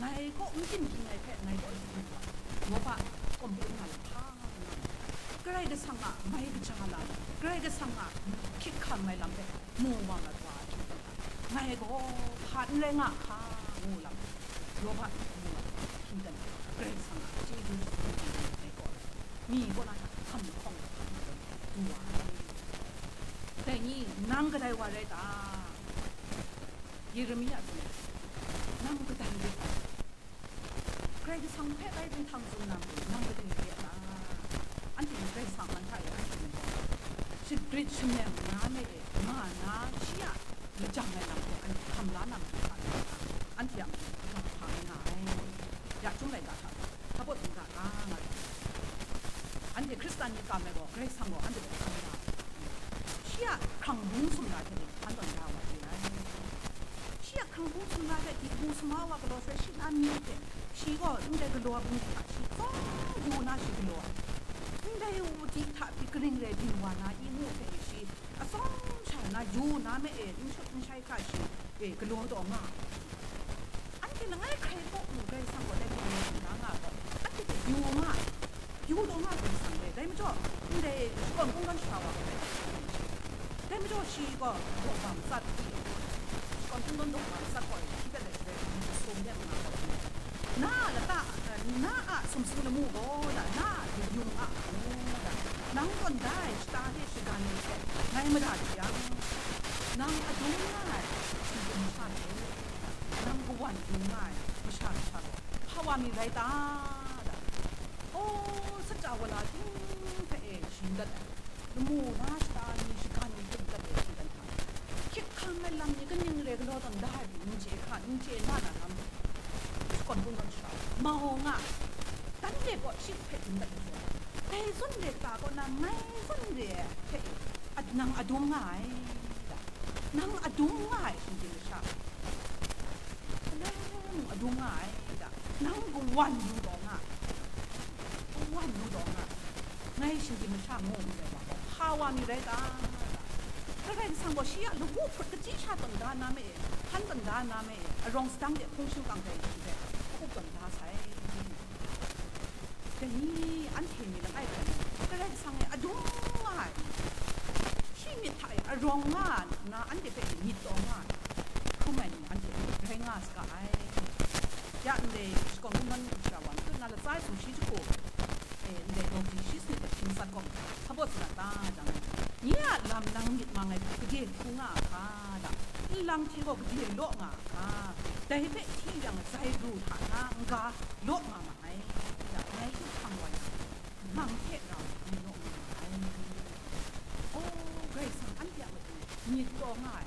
ngai kaw n ginhpring ai hpe ngai kaw sharin wa, Yoba kawm de nga le hpa n nga mu. Karai Kasang a mai kaja lam, Karai Kasang a hkyit hkam ai lam hpe mu wa mat wa hte, ngai gaw hpa n rai nga hka, ngu lam, Yoba hpung hkingdan hte Karai Kasang a chyeju shatsum ai gaw, mi kaw na hta hkam lahkawng lahkawng ai du wa ai. Dai ni, nang kadai wa rai ta? Yeremia tsun ai, nang kadai rai ta? Karai Kasang hpe bai dinghpring tsun na matu, nang kadai re a ta? Anhte Karai Kasang man hta e anhte mung gaw, shagrit shamyang na me e nga na, shi a lajang ai lam hpe anhte hkam la na matu hta, anhte a matu hkam hpa nga ai. Ya chyum laika hta, hpa baw tsun hta nga ai. Anhte Hkristan ni kam ai gaw, Karai Kasang gaw anhte hpe hkam la ai. Shi a hkrang bung sumla hte hkan tawn da wa re ai. Shi a hkrang bung sumla hte, di hpung sumla wa galaw sai shi na myi hte, shi gaw ndai galaw ai bungli hta shi tsawng yu na shi galaw ai. Ndai di hta pyi kaning rai byin wa na i ngu hte shi atsawm sha na yu na me e, n shut n shai hkra shi e galaw taw nga ai. Anhte langai hkrai kaw mung Karai Kasang gaw dai hpang e da nga gaw, anhte hpe yu nga ai. Yu taw nga ai Karai Kasang re. Dai majaw, ndai shakawn kungdawn shara wa gaw, dai majaw shi gaw daw bam tsat, shakawn kungdawn daw bam tsat gaw, shi hpe dai shaloi, sum de nga gaw, na a lata, na a sumsing lamu gaw, na a yung a hku, nang tawn da ai shata hte shagan ni hpe ngai mada jang, nang adum nga ai shinggyim masha hte, nang kawan yu nga ai masha kasha gaw, hpa wa mi rai ta? Aw, saja wala ting hpe e sharin dat ai, lamu na shata ni, shagan ni hte dat ai hte dan hta, hkyit hkam ai lam ni kaning re galaw tawn da ai pyi, n chye hkra, n chye na na lam, shakawn kungdawn shara, mau nga, dan re gaw shi hpe dum dat ai zawn, dai zawn re ta kaw na, ngai zawn re ai hte e, nang adum nga ai, nang adum nga ai shinggyim masha, Hkalai mung adum nga ai da, nang kawan yu taw nga, kawan yu taw nga, ngai shinggyim masha mu ndai wa gaw, hpa wa mi rai ta? Karai Kasang gaw shi a lagu hput kachyi sha tawn da na me e, hkan tawn da na me e, arawng sadang de hpung shingkang dai shi hpe, hkup tawn da sai. Dai ni, anhte ni langai hkrai, Karai Kasang e adum nga ai, shi myit hta e arawng nga nna, anhte hpe myit taw nga ai hkrum ai ni, anhte rai nga saga ai. Ya ndai shakawn kungdawn shara wa, n tut na latsa ai sumshi jahku, e, ndai daw di shi sanit hte shi matsat gaw, hpa baw tsun a ta jang, nye a lam nang myit mang ai hpe gade hku nga a hka da, nlang hte gaw gade law nga a hka, dai hpe hti yang, zai ru hta na n-ga law nga ma ai, da, ngai hkang wa yang, nang hte rau ngai naw nga ma ai. O, Karai Kasang anhte a matu myit taw nga ai,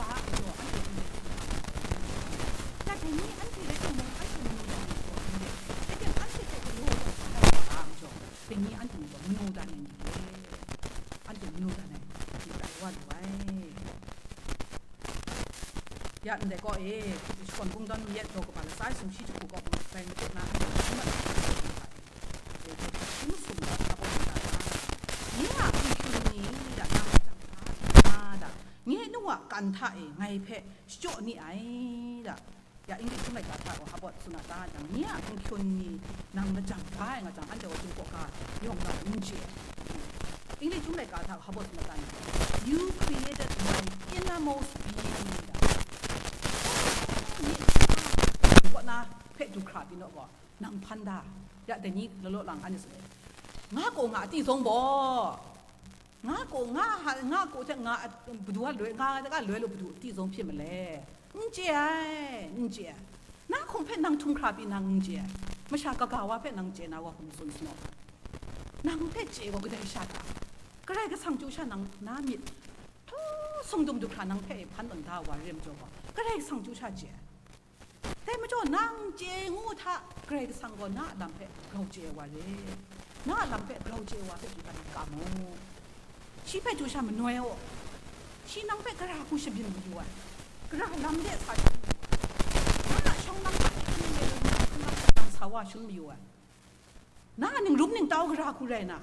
wa a majaw, anhte hpung de hpung da ai. Ya, dai ni anhte rai timung, anhte manu dan ai majaw, anhte, rai tim, anhte hpe galaw taw sa ai wa a majaw, dai ni anhte mung gaw manu dan ai ni re. Anhte manu dan ai ni rai wa lu ai. Ya ndai kaw e, shakawn kungdawn yet daw kaba latsa ai sumshi jahku kaw bai majaw na, anhte hpung mat ai. Hpung sum gaw hpa baw na, nye a hpung hkyun ni da, nang majaw hpa hpyi na da, nye nu a kan hta e ngai hpe shachyaw ni ai da. Ya, English chyum laika hta gaw hpa baw tsun a ta jang, nye a hpung hkyun ni nang majaw hpa ai nga jang, anhte gaw Jinghpaw ga yawng nga n chye. English chyum laika hta hpa baw tsun a ta jang, "You created my innermost being," da. Nye kaw na hpe du hkra pyi naw gaw, nang hpan da. Ya, dai ni law law lang anhte tsun ai. Nga kaw nga a ti zong baw, nga kaw nga ha, nga kaw hte nga a, padu a loi, nga a loi lu padu a ti zong hpyi ma le? N chye ai, n chye ai. Na hkum hpe nang htum hkra pyi nang n chye ai. Masha kaga wa hpe nang chye na wa hkum tsun sanaw. Nang hpe chye gaw kadai sha ta? Karai Kasang chyu sha nang na myit htaw sung dum du hkra nang hpe hpan tawn da wa re majaw gaw, Karai Kasang chyu sha chye ai. Dai majaw, nang chye ngu hta, Karai Kasang gaw na a lam hpe grau chye ai wa re. Na a lam hpe grau chye ai wa hpe du hkra nang kam u. Shi hpe chyu sha manoi u. Shi nang hpe gara hku shabyin mayu ai. Gara lam de sa shabyin mayu ai. Na a shawng nang hpe hkun le nang hkun nang hpe nang sa wa shabyin mayu ai. Na a ningrum ningtau gara hku rai na,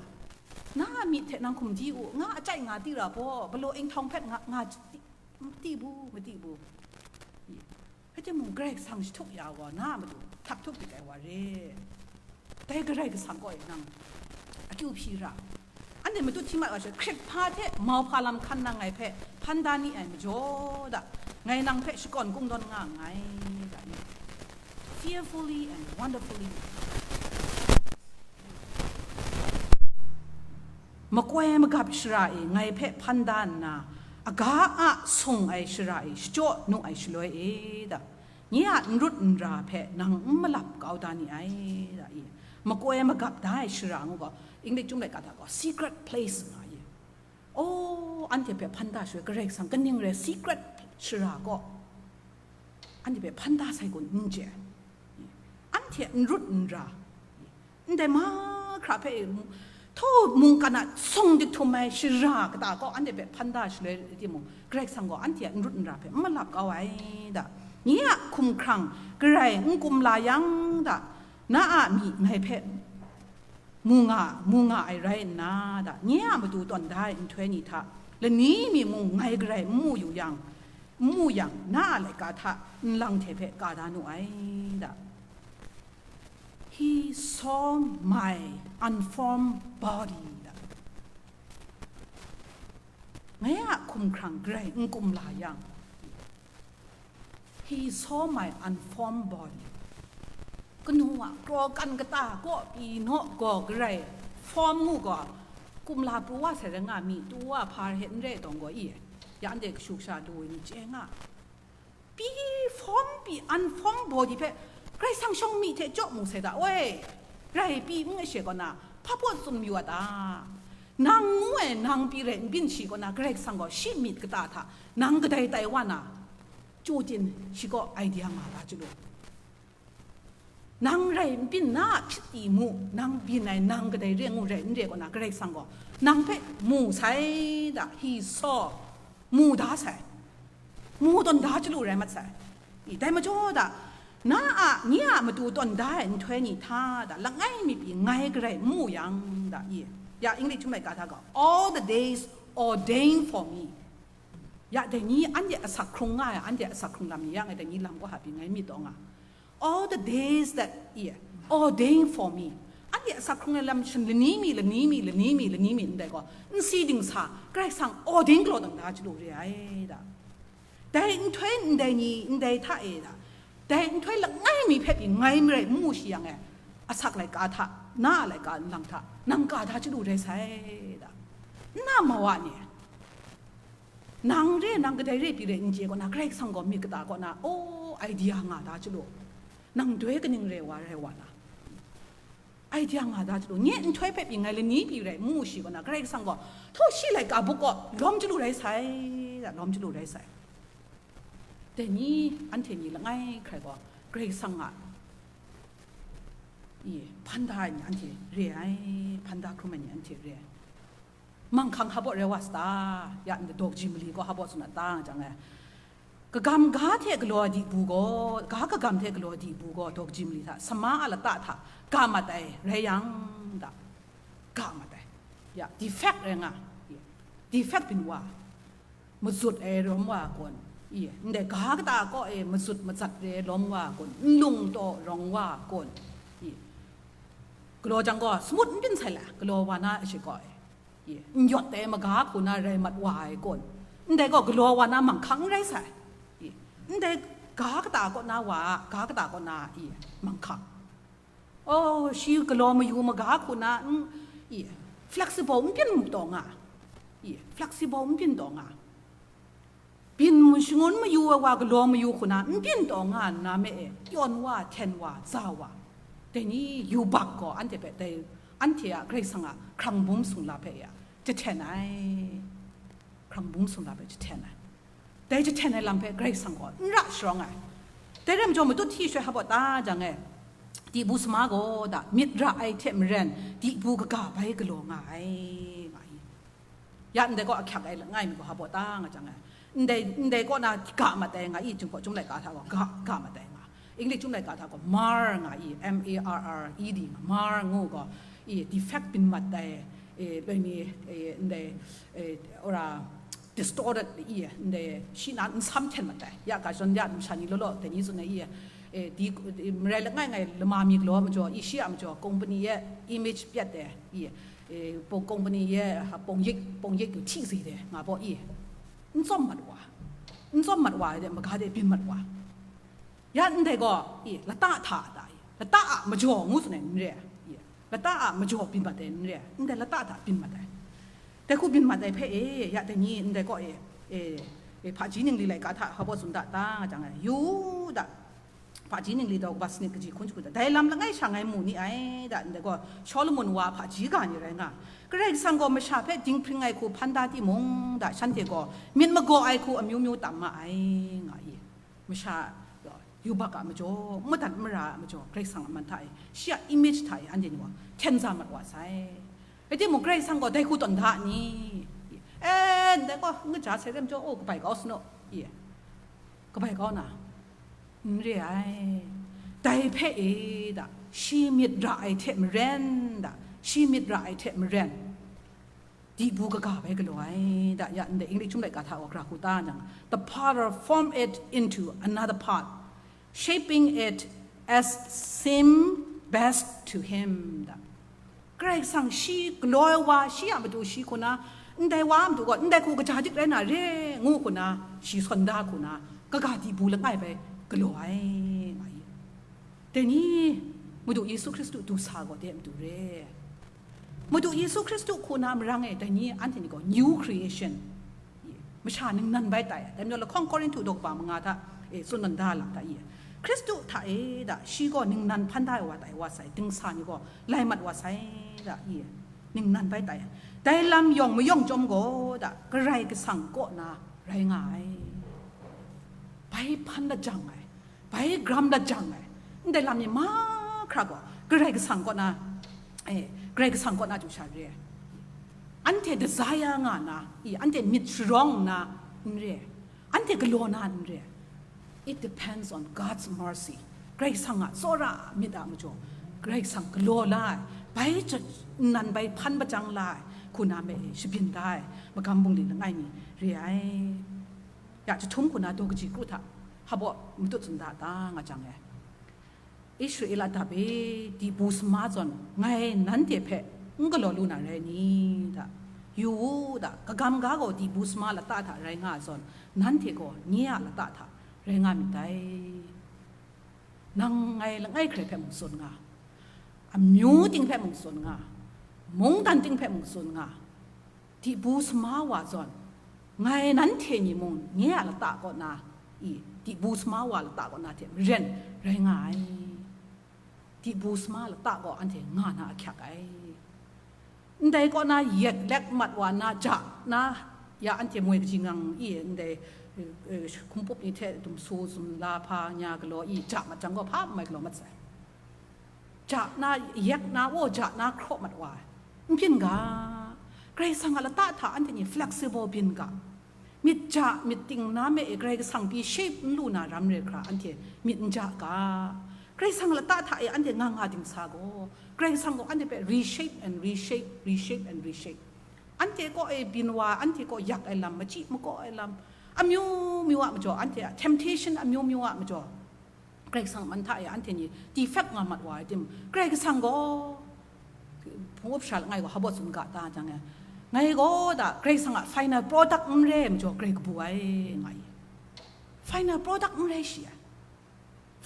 na a myit hte nang hkum di u, nga a chyai nga tira baw, balaw inghtaung hpe nga, nga ti, ti bu, mati bu. Rai timung, Karai Kasang shatup ya gaw, na a matu htak htup rit ai wa re. Dai Karai Kasang kaw e nang akyu hpyi ra. Anhte matut hti mat wa she, hkrit hpa hte mauhpa lam hkan nang ngai hpe hpan da ni ai majaw da, ngai nang hpe shakawn kungdawn nga nngai, da ni. Fearfully and wonderfully. Makoi magap shara e ngai hpe hpan da nna, aga a sung ai shara e shachyaw nu ai shaloi e da, nye a n rut n ra hpe nang n malap kau da ni ai, da i. Makoi magap da ai shara ngu gaw, English chyum laika hta gaw, secret place nga i. Oh, anhte hpe hpan da shaloi, Karai Kasang kaning rai secret shara gaw, anhte hpe hpan da sai kun n chye. Anhte n rut n ra, ndai mahkra hpe Htaw mungkan a sung dik htum ai shara kata kaw anhte hpe hpan da shaloi rai timung, Karai Kasang gaw anhte a n rut n ra hpe n malap kau ai da. Nye a hkumhkrang garai n kum la yang da, na a myi ngai hpe mu nga, mu nga ai rai nna da, nye a matu tawn da ai nhtoi ni hta lani mi mung ngai garai n mu yu yang, n mu yang, na a laika hta nlang hte hpe ka da nu ai da. He saw my unformed body. Ngai a hkumhkrang garai n kum la yang, he saw my unformed body. Kanu a kraw kan kata kaw pyi naw gaw garai form ngu gaw, kum la pru wa sai rai nga mi, tu wa hpa hte n rai tawng gaw i, ya anhte kashu kasha lu ai ni chye nga. Pyi form pyi unformed body hpe Karai Kasang shawng mi hte chyaw mu sai da, oi, rai pyi n ashe kaw na, hpa pawt tsun mayu a ta? Nang ngu ai, nang pyi rai n byin shi kaw na, Karai Kasang gaw shi myit kata hta nang kadai tai wa na, chyu tin shi kaw idea nga da chyu lu. Nang rai n byin na a hpyit ti mu, nang byin ai, nang kadai re ngu rai n re kaw na, Karai Kasang gaw nang hpe mu sai da, he saw, mu da sai, mu tawn da chyu lu rai mat sai. I, dai majaw da, na a, nye a matu tawn da ai nhtoi ni hta da, langai mi pyi ngai garai n mu yang da, i, ya English chyum laika hta gaw, all the days ordained for me. Ya dai ni anhte asak hkrung nga ai, anhte asak hkrung lam ni yang e, dai ni lam gaw ha pyi ngai myit taw nga. All the days that, yeah, ordained for me. Anhte asak hkrung ai lam shan lani mi, lani mi, lani mi, lani mi ndai gaw, nsi dingsa, Karai Kasang ordain galaw dang da chyu lu re ai da. Dai nhtoi ndai ni, ndai hta e da, dai nhtoi langai mi hpe pyi ngai marai n mu shi yang e, asak laika hta, na a laika nlang hta, nang ka da chyu lu rai sai da. N na mau a ni, nang re, nang kadai re pyi re n chye kaw na, Karai Kasang gaw myit kata kaw na, oh, idea nga da chyu lu. Nang doi kaning re wa, rai wa na, idea nga da chyu lu. Nye nhtoi hpe pyi ngai lani pyi rai n mu shi kaw na, Karai Kasang gaw, htaw shi laika buk gaw lawm chyu lu rai sai da, lawm chyu lu rai sai. Dai ni, anhte ni langai hkrai gaw, Karai Kasang a, i, hpan da ai ni anhte re ai, hpan da hkrum ai ni anhte re ai. Manghkang hpa baw rai wa sa ta? Ya ndai dawk ji mali gaw hpa baw tsun a ta nga jang e, kagam ga hte galaw ai di bu gaw, ga kagam hte galaw ai di bu gaw dawk ji mali hta, sama a lata hta ga mat ai rai yang da, ga mat ai. Ya, defect rai nga, ya, defect byin wa, mazut ai rawng wa kun, i, ndai ga kata kaw e mazut mazat re ai lawm wa kun, nlung taw rawng wa kun, i, galaw jang gaw smooth n byin sai la, galaw wa na ai shi kaw e. I, n yawt ai maga hku na rai mat wa ai kun, ndai gaw galaw wa na manghkang n rai sai. I, ndai ga kata kaw na wa, ga kata kaw na, i, manghkang. Oh, shi galaw mayu maga hku na, n, i, flexible n byin taw nga. I, flexible n byin taw nga. Byin shangun mayu ai wa galaw mayu hku na n byin taw nga nna me e, yawn wa, hten wa, za wa. Dai ni yubak gaw anhte hpe dai, anhte a Karai Kasang a hkrang bum sumla hpe ya jahten ai. Hkrang bum sumla hpe jahten ai. Dai jahten ai lam hpe Karai Kasang gaw n ra sharawng ai. Dai rai majaw, matut hti shaloi hpa baw ta jang e, dibu sama gaw da, myit ra ai hte maren, dibu kaga bai galaw nga ai, nga i. Ya ndai gaw ahkyak ai langai mi gaw hpa baw ta nga jang e, ndai, ndai kaw na ga mat ai nga i, Jinghpaw Chyum laika hta gaw ga, ga mat ai nga. English Chyum laika hta gaw mar nga i, M A R R E D nga, mar ngu gaw i, defect byin mat ai, e, loi mi, e, ndai, e, ora, distorted i, ndai shi na nsam hten mat ai. Ya ga zawn ya masha ni law law, dai ni tsun ai i, e, di, di, marai langai ngai lama mi galaw majaw, i shi a majaw, company e image pyat ai, i, e, pawng company e, ha, pawng yik, pawng yik yu hti zi de, nga baw i, n tsawm mat wa, n tsawm mat wa ai de, maga de byin mat wa. Ya ndai gaw, i, lata hta da, i, lata a majaw ngu tsun ai n re ai, i, lata a majaw byin mat ai n re ai, ndai lata hta byin mat ai. Dai hku byin mat ai hpe e, ya dai ni ndai gaw e, e, e, hpaji ningli laika hta hpa baw tsun da ta nga jang e, yu da, hpaji ningli daw kaba sanit kaji hkun shagu da, dai lam langai sha ngai mu ni ai da, ndai gaw Solomon wa hpaji ga ni rai nga, Karai Kasang gaw masha hpe dinghpring ai hku hpan da timung da, shanhte gaw myit magaw ai hku amyu myu tam ma ai, nga i. Masha gaw yubak a majaw, madat mara a majaw, Karai Kasang a man hta e, shi a image hta e, anhte ni gaw hten za mat wa sai. Rai timung, Karai Kasang gaw dai hku tawn da ni? E, ndai gaw n kaja sai re majaw, o, kabai kau sa nu, i, kabai kau na, n re ai. Dai hpe e da, shi myit ra ai hte maren da, shi myit ra ai hte maren, dibu kaga bai galaw ai da, ya ndai English chyum laika hta gaw gara hku ta nang, the potter form it into another part, shaping it as seem best to him da. Karai Kasang shi galaw ai wa, shi a matu shi hku na, ndai wa a matu gaw, ndai hku kaja dik rai na re, ngu hku na, shi sawn da hku na, kaga dibu langai bai galaw ai, nga i. Dai ni, Madu Yesu Hkristu du sa gaw de matu re. Madu Yesu Hkristu hku na marang e, dai ni anhte ni gaw new creation, masha ningnan bai tai, dai majaw lahkawng Korinhtu daw kaba manga hta e tsun dan da la da i. Hkristu hta e da, shi gaw ningnan hpan da ai wa tai wa sai, dingsa ni gaw lai mat wa sai da i, ningnan bai tai. Dai lam yawng mayawng chyawm gaw da, Karai Kasang kaw na rai nga ai. Bai hpan lajang ai, bai gram lajang ai, ndai lam ni mahkra gaw Karai Kasang kaw na, eh, Karai Kasang kaw na chyu sha re ai. Anhte desire nga na, i, anhte myit sharawng nna n re ai, anhte galaw na n re ai. It depends on God's mercy. Karai Kasang a tsawra myit a majaw, Karai Kasang galaw la ai, bai jat nnan bai hpan bajang la ai, hku na me e shabyin da ai, magam bungli langai mi re ai. Ya, jahtum hku na daw kaji kru hta, hpa baw matut tsun da ta nga jang e, Israela dap e, dibu sama zawn ngai nanhte hpe n galaw lu na rai ni? Da, yu u, da, kagam ga gaw dibu sama lata hta rai nga ai zawn, nanhte gaw nye a lata hta rai nga myit dai. Nang ngai langai hkrai hpe mung tsun nga, amyu ting hpe mung tsun nga, mungdan ting hpe mung tsun nga, dibu sama wa zawn, ngai nanhte ni mung nye a lata kaw na, i, dibu sama wa lata kaw na hte maren rai nga ai. Dibu sama lata gaw anhte nga na ahkyak ai. Ndai kaw na yet lek mat wa na, ja na, ya anhte moi kaji ngang i, ndai, eh, eh, hkumpuk ni hte dumsu zumla hpa nya galaw i, ja mat jang gaw, hpa n mai galaw mat sai. Ja na, yet na, wo ja na hkraw mat wa ai. N byin ga, Karai Kasang a lata hta anhte ni flexible byin ga. Myit ja, myit ting na me e, Karai Kasang pyi shape n lu na ram re hkra, anhte myit n ja ga. Karai Kasang a lata hta e anhte nga nga dingsa gaw, Karai Kasang gaw anhte hpe reshape and reshape, reshape and reshape. Anhte kaw e byin wa, anhte kaw yak ai lam, machyi makaw ai lam, amyu myu a majaw, anhte a temptation amyu myu a majaw, Karai Kasang man hta e anhte ni defect nga mat wa ai tim, Karai Kasang gaw, hpung up sha langai gaw, hpa baw tsun ga ta jang e, ngai gaw da, Karai Kasang a final product n re ai majaw, Karai kabu ai, nga i. Final product n rai shi ai.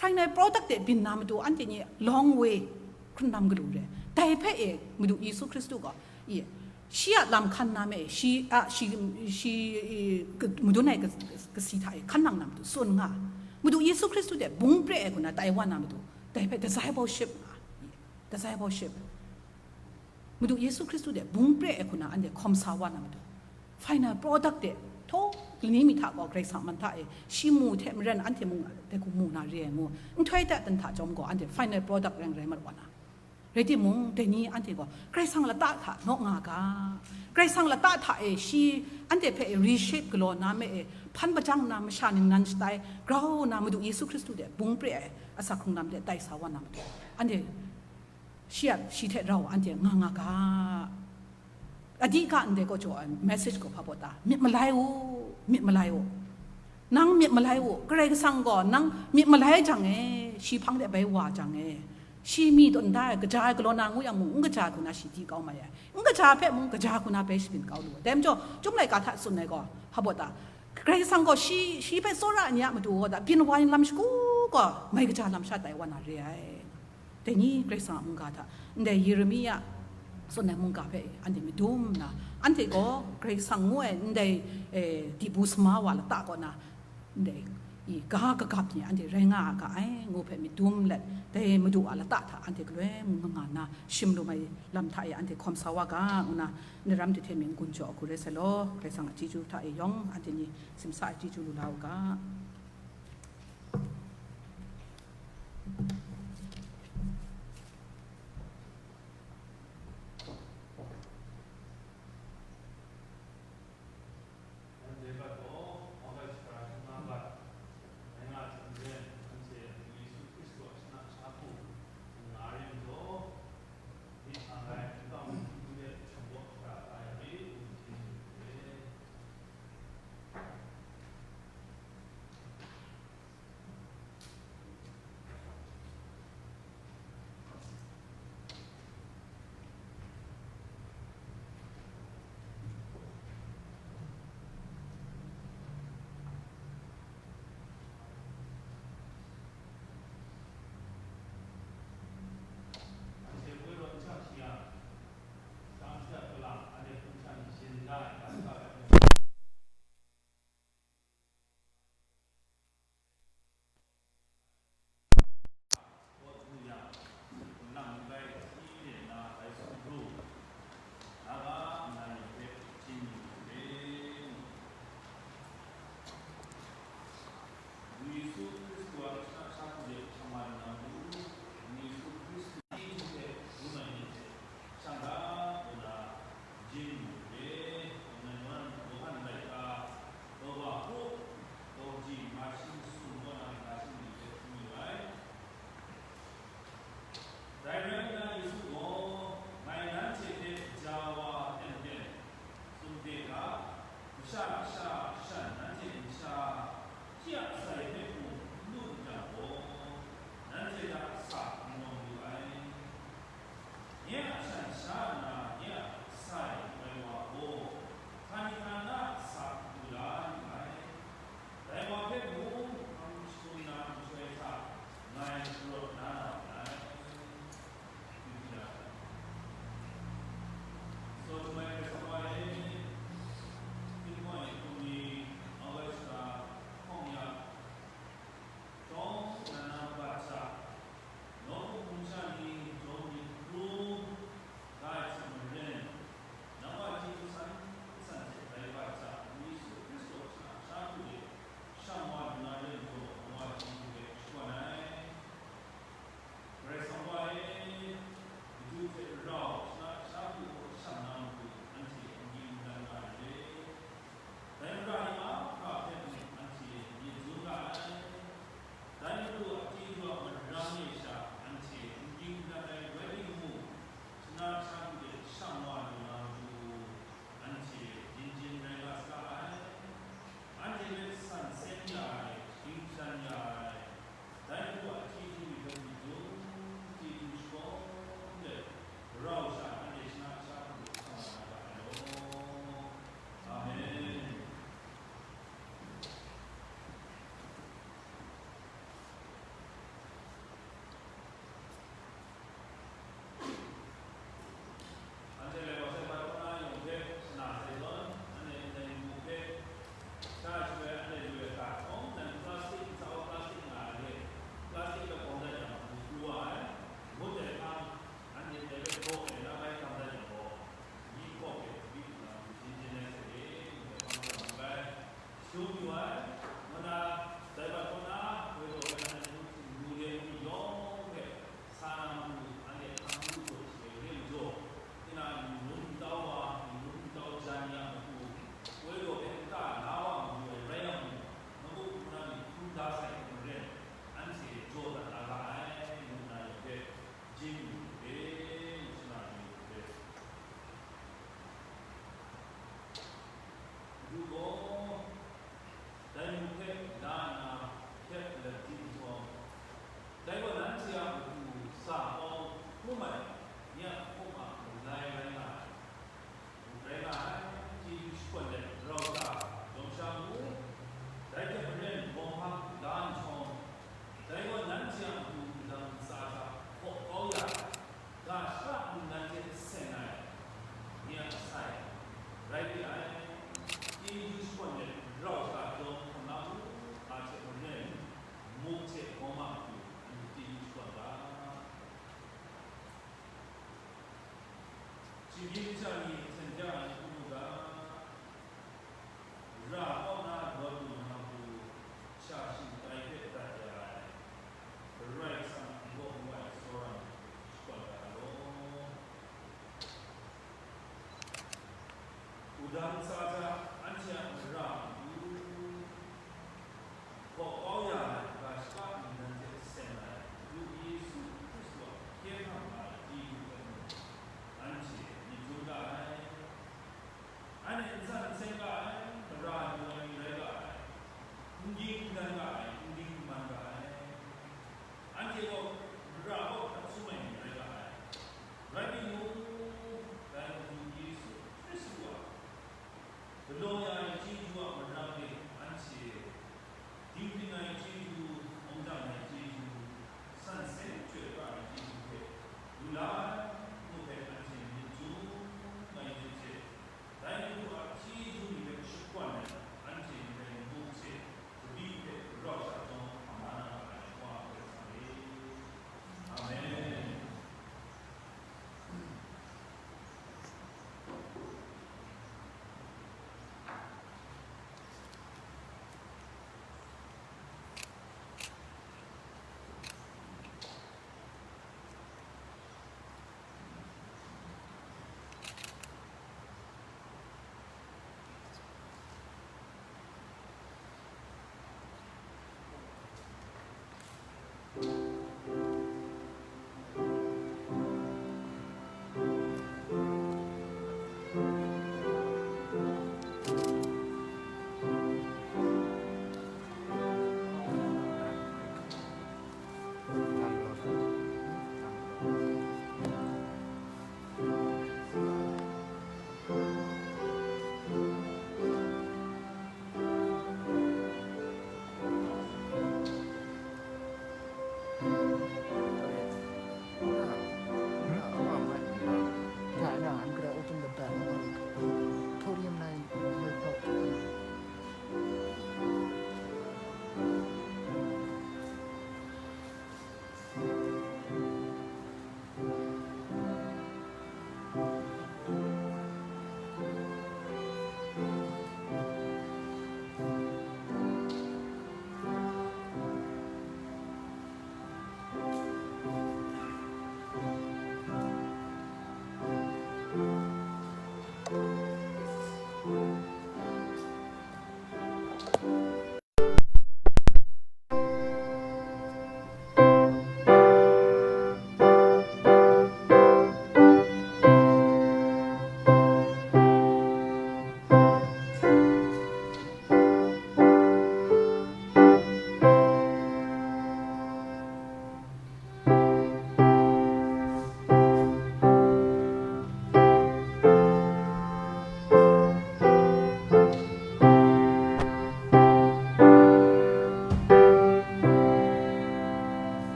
Final product de byin na matu, anhte ni long way hkrun lam galu re. Dai hpe e, Madu Yesu Hkristu gaw, i, shi a lam hkan na me, shi a, shi, shi, i, ka-, madun ai ka-, kasi hta e hkan nang na matu tsun nga. Madu Yesu Hkristu de bung pre ai hku na tai wa na matu, dai hpe discipleship nga, i, discipleship. Madu Yesu Hkristu de bung pre ai hku na anhte hkawm sa wa na matu, final product de, htaw lani mi hta gaw Karai Kasang man hta e shi mu hte maren anhte mung dai hku mu na re ai ngu, nhtoi dat dan hta chyawm gaw, anhte final product reng rai mat wa na. Rai timung, dai ni anhte gaw Karai Kasang lata hta naw nga ga, Karai Kasang lata hta e shi anhte hpe e reshape galaw na me e hpan bajang nna, masha ningnan shatai grau nna, Madu Yesu Hkristu de bung pre ai asak hkrung lam de tai sa wa na matu, anhte shi a, shi hte rau anhte nga nga ga. Adi ga ndai gaw jaw ai message gaw hpa baw ta? Myit malai u, myit malai u. Nang myit malai u, Karai Kasang gaw nang myit malai jang e, shi hpang de bai wa jang e, shi mi tawn da ai, kaja ai galaw na ngu yang mung, n kaja ai hku na shi di kau mai ai, n kaja ai hpe mung, kaja ai hku na bai shabyin kau lu ai. Dai majaw, Chyum laika hta tsun ai gaw, hpa baw ta? Karai Kasang gaw shi, shi hpe tsawra ai ni a matu gaw da, byin wa ai lam shagu gaw, mai kaja lam sha tai wa na re ai. Dai ni Karai Kasang a mungga hta, ndai Yeremia tsun ai mungga hpe anhte madum nna, anhte gaw Karai Kasang ngu ai ndai, eh, dibu sama wa lata kaw na, ndai i ga kagap ni anhte rai nga a ga ai, ngu hpe madum let, dai Madu a lata hta anhte galoi mung nga nga nna, shim lum ai lam hta e anhte hkawm sa wa ga, ngu na, ndaram hte hte myi n-gun jaw ai hku rai sai law, Karai Kasang a chyeju hta e yawng anhte ni simsa ai chyeju lu la u ga. Sha na nye a sai woi wa gaw, hkan hkan na sa du la lu ai. Dai wa hpe mung hpang jahtum na nhtoi hta ngai sharawt na na ai. So, tumai Hkristu wa e, Htingmoi hkum ni August hkawng ya, Jawng nan na bat hta, nawku hpung sha ni jawng myit hkrum ga ai hte maren, nang wa chyeju san san hte rai bat hta, Yesu Hkristu a sha hku de shang wa lu na re majaw, nang wa chyeju hpe shakawn ai. Karai Kasang wa e, matu hte rau shana sha hku shang na matu, anhte n ging n dan nga ai re. Dai mara ni mahkra hpe mung anhte myit dun ga ai. Dai matu a chyeju a marang e sha anhte n ging n dan ai rai timung, shana sha hku de shang wa lu na matu, anhte yin jin rai nga saga ai. Anhte hpe san seng ya ai, shingkyan ya ai, dai matu a chyeju ni hpe myit dun, chyeju shakawn let, rau sha anhte shana sha hku shang wa na ga ai law. Amen. Anhte lai wa sai bai kaw na yawng hpe shana sai zawn, anhte ndai ngu hpe sha ai shaloi anhte lu ai ga, hkawm nan plastic, ntsa wa plastic nga ai hte, plastic hpe bawng dat yang, ngu pru wa ai, ngut ai hkang, anhte dai hpe daw ai na bai gam dat yang gaw, myi hkawk hte tsabyi hpung na hku jin jin ai hte re, ngu ai hkang gaw, ngu ai. Shadawn yu ai, ngu na, dai bat kaw na, woi daw ai hkran hkran htingnu de mung yawng hpe, sa na matu, anhte hkang lu jaw shaloi re majaw, tinang n-, n-, ntau wa, n-, n-, ntau jan ya matu, woi daw hpe nta la wa mayu ai rai yang mung, nawku hpung na myit hkrum da sai hte maren, anhte jaw dat na ga ai, ngu na yawng hpe, jin yu hte, shana yu hte. Madu gaw, dai mung hpe la nna hkyep lat di nhtawm, dai gaw nanhte a matu sa kau hkrum ai, nye a hkum a malai rai nga ai. Rai nga ai, chyeju shakawn let rau sha, jawm sha mu, dai hte maren bawng hpa la nhtawm, dai gaw nanhte a matu wudang ntsa hta hkaw kau ya ai, ga shara nnan hte seng ai, nye a sai, rai ri ai, chyeju shakawn let rau sha jawm hkam la u, nga hte maren, muk hte bawng a matu, anhte chyeju shakawn ga. Shinggyim sha ni hten ja ai hku mu ga, ra kaw na rawt lu na hku, sha shingtai hpe dat ya ai, Karai Kasang n-gaw n-wai tsawra ni hpe shakawn ga ai law. Wudang ntsa hta anhte a mara matu, hkaw kau ya ai ga shaka nnan hte seng ai Madu Yesu Hkristu a hkye hkrang ai chyeju hpe mung, anhte myit dun ga ai. Anhte n san n seng ga ai, mara lu ai ni rai ga ai, n ging n dan ga ai, n ging n man ga ai. Anhte gaw mara kaw hkrat sum ai ni rai ga ai. Rai timung, dai Madu Yesu Hkristu a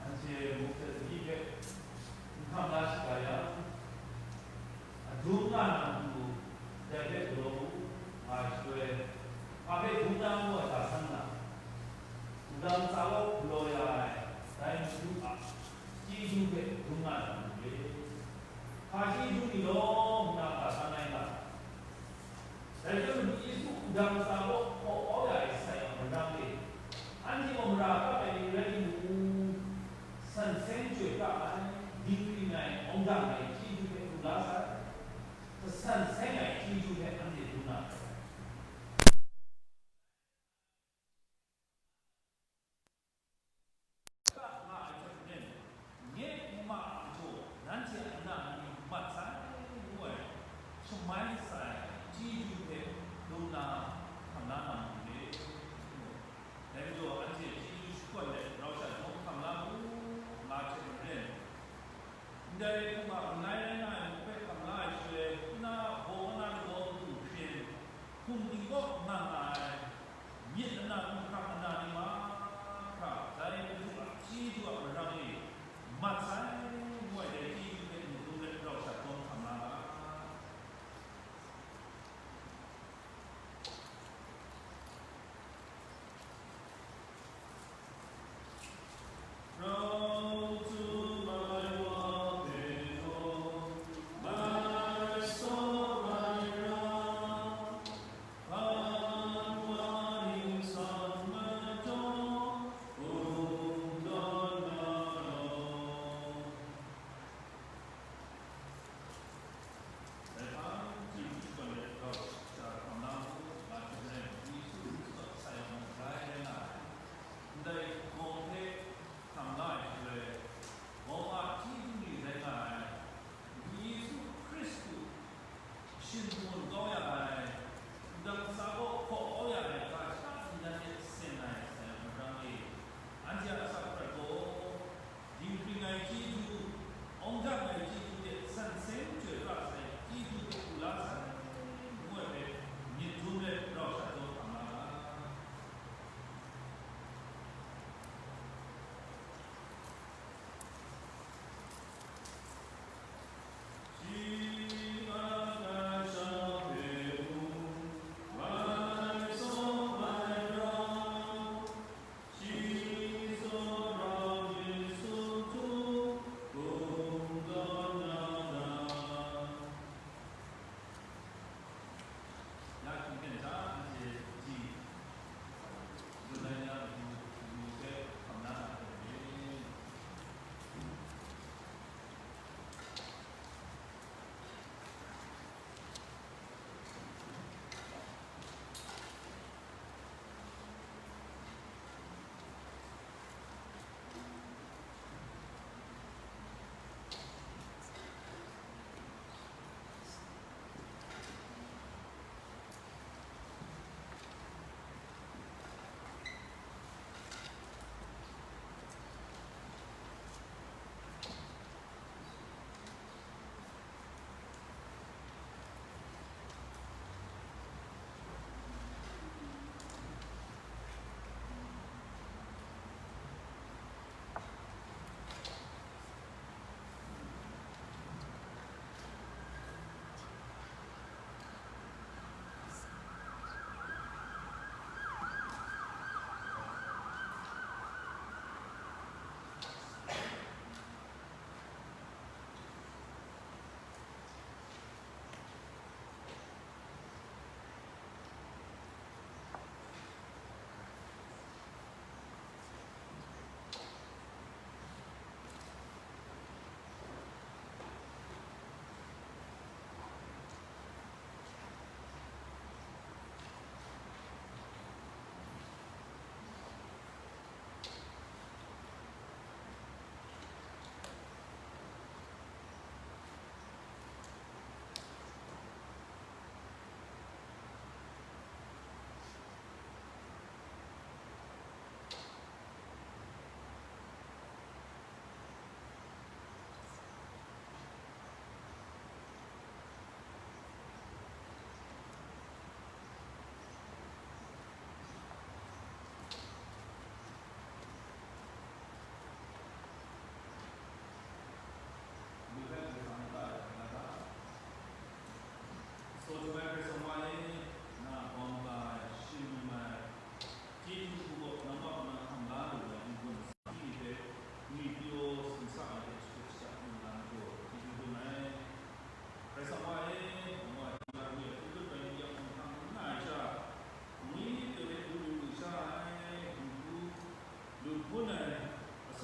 Anhte muk hte sadi hpe n hkam la shaga yang, adum nga na matu, dai hpe galaw u, nga ai shaloi, hpa hpe dum na ngu ai hta san na, wudang tsa law galaw ya ai, dai matu a chyeju hpe dum nga na matu re. Hpa chyeju ni law nna hta san ai nga, Dai hte mung, Yesu wudang tsa kaw hpaw kau ya ai sai a marang e, anhte gaw mara kap ai ni rai timung, san seng chyoi kap ai, dingring ai, awngdang ai chyeju hpe lu la sai, san seng ai chyeju hpe anhte dum na sai. Nga ai hte maren, nye Mma a majaw nanhte a na ni mat sai, ngu ai, shamai sa ai chyeju hpe dum na hkam la na mayu re. Dai majaw, anhte chyeju shakawn let rau sha jawm hkam la mu, nga hte maren, ndai hpung a langai rai nga ai muk hpe hkam la ai shaloi, na baw na lagaw matu hkrin, hpung ting kaw nga nga ai, myit ana, nhkrang ana ni mahkra, dai Madu a chyeju a marang e mat sai, ngu ai dai chyeju hpe n dum let rau sha jawm hkam la ga.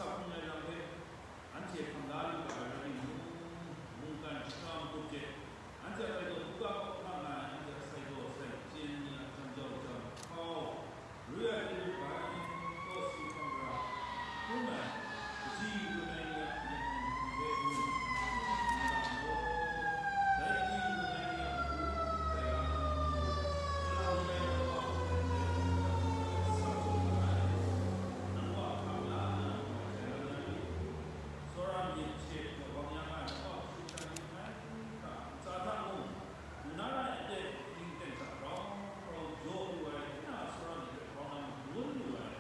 Sa hpung ai lam hpe, anhte hkam la lu ga ai rai timung, mungkan shara magup hte, anhte a sai gaw hkungga kau hkra nga ai, anhte a sai gaw sai chyen ni a jam jau jam hkau, rui ai hte rut bai, kawsi hkam ra, hkrum ai, kaji gun ai ni a myit hpung hpe gun, n ga mu law, dai kaji gun ai ni a matu, dai ga na matu, salang ni rai na wa, dai hte sa tsun ga ai, nang wa hkam la nna, dai ga na ri, tsawra myit hte yawbang yang ai, nang wa hkrum sha ni ngai hkra ntsa hta mung, nna rai aten, ning teng hta grau grau jaw lu ai, nna tsawra myit hpe grau na madun lu ai,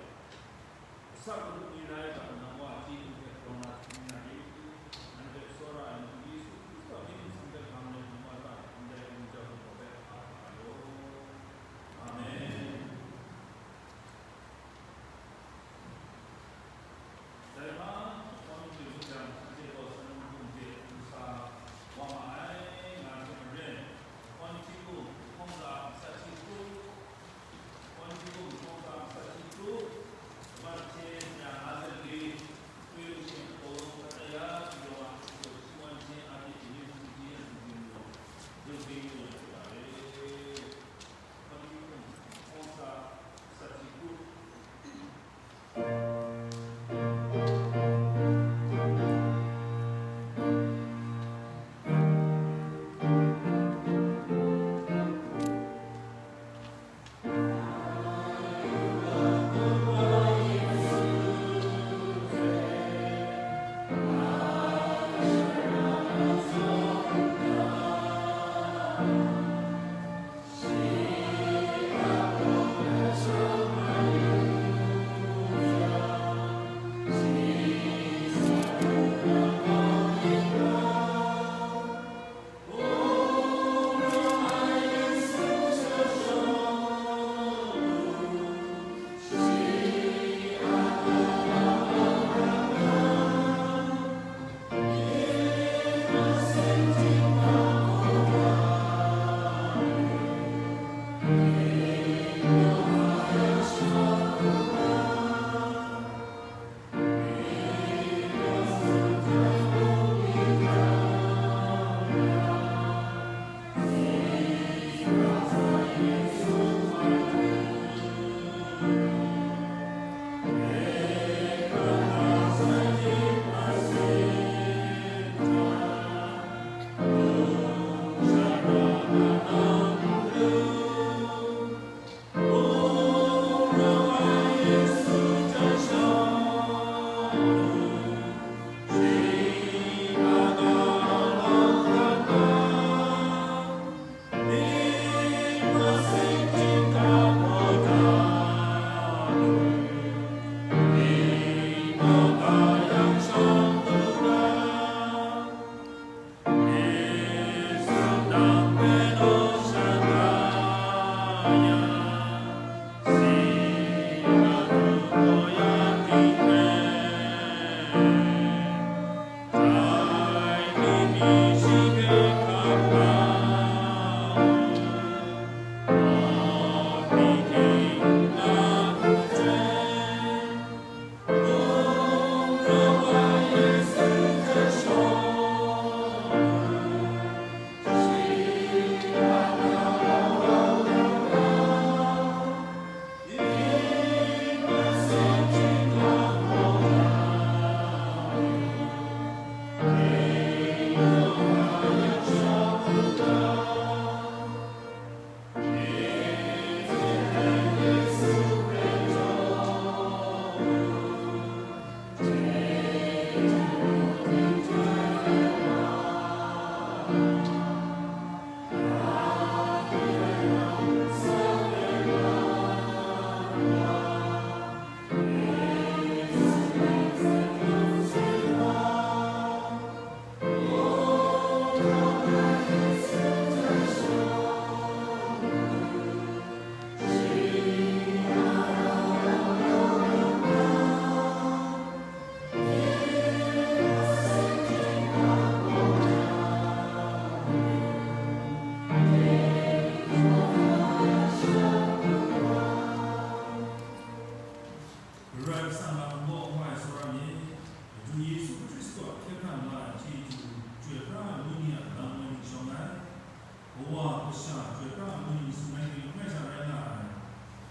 asak gun ni rai ga, nang wa chyeju hte grau na hkrum na ri, anhte tsawra ai Madu Yesu Hkristu a myit nsang hte gang let nang wa hta ndai lung jau lu gaw hpe a hpa ai law. Amen. Dai hpa, Lahkawng hte mung jang, anhte gaw sanlung hkum hte ntsa wa ma ai, nga ai hte maren, Lahkawng hti kum, Lahkawng ntsa hti kru, Lahkawng hti kum, Lahkawng ntsa hti kru, kamat hte mya nga let li, Nang gaw n-gai tsawra myit. Madu Yesu Hkristu a hkye hkrang la ai chyeju, chyoi pra ai wenyi a lam ngai myit shawng ai. Kawa, Kasha, Chyoi pra ai wenyi tsun ai ni langai sha rai nga ai.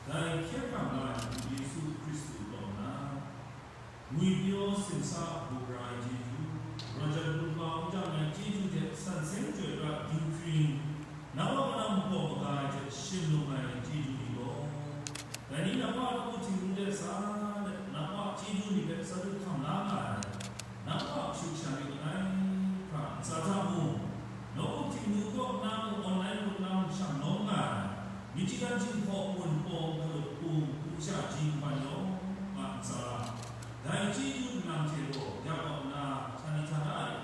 Dai hkye hkrang la ai Madu Yesu Hkristu kaw na, ngwipyaw simsa a hkra ai chyeju, raw jat lu kau n jang ai chyeju hte san seng chyoi pra dinghpring, nang wa kanam hpaw maga ai hte shim lung ai chyeju ni gaw, dai ni nang wa nawku htingnu de sa let, nang wa chyeju ni hpe sa du hkam la nga ai, nang wa kashu kasha ni langai hkra ntsa hta mung, nawku htingnu kaw na mung online lut na mung shang lawm nga ai, Michigan Jinghpaw Pun Pawng Galut Hpung Hpung Sha Ji Nhpan Yawng a ntsa, dai chyeju nlang hte gaw ya kaw nna, htani htana e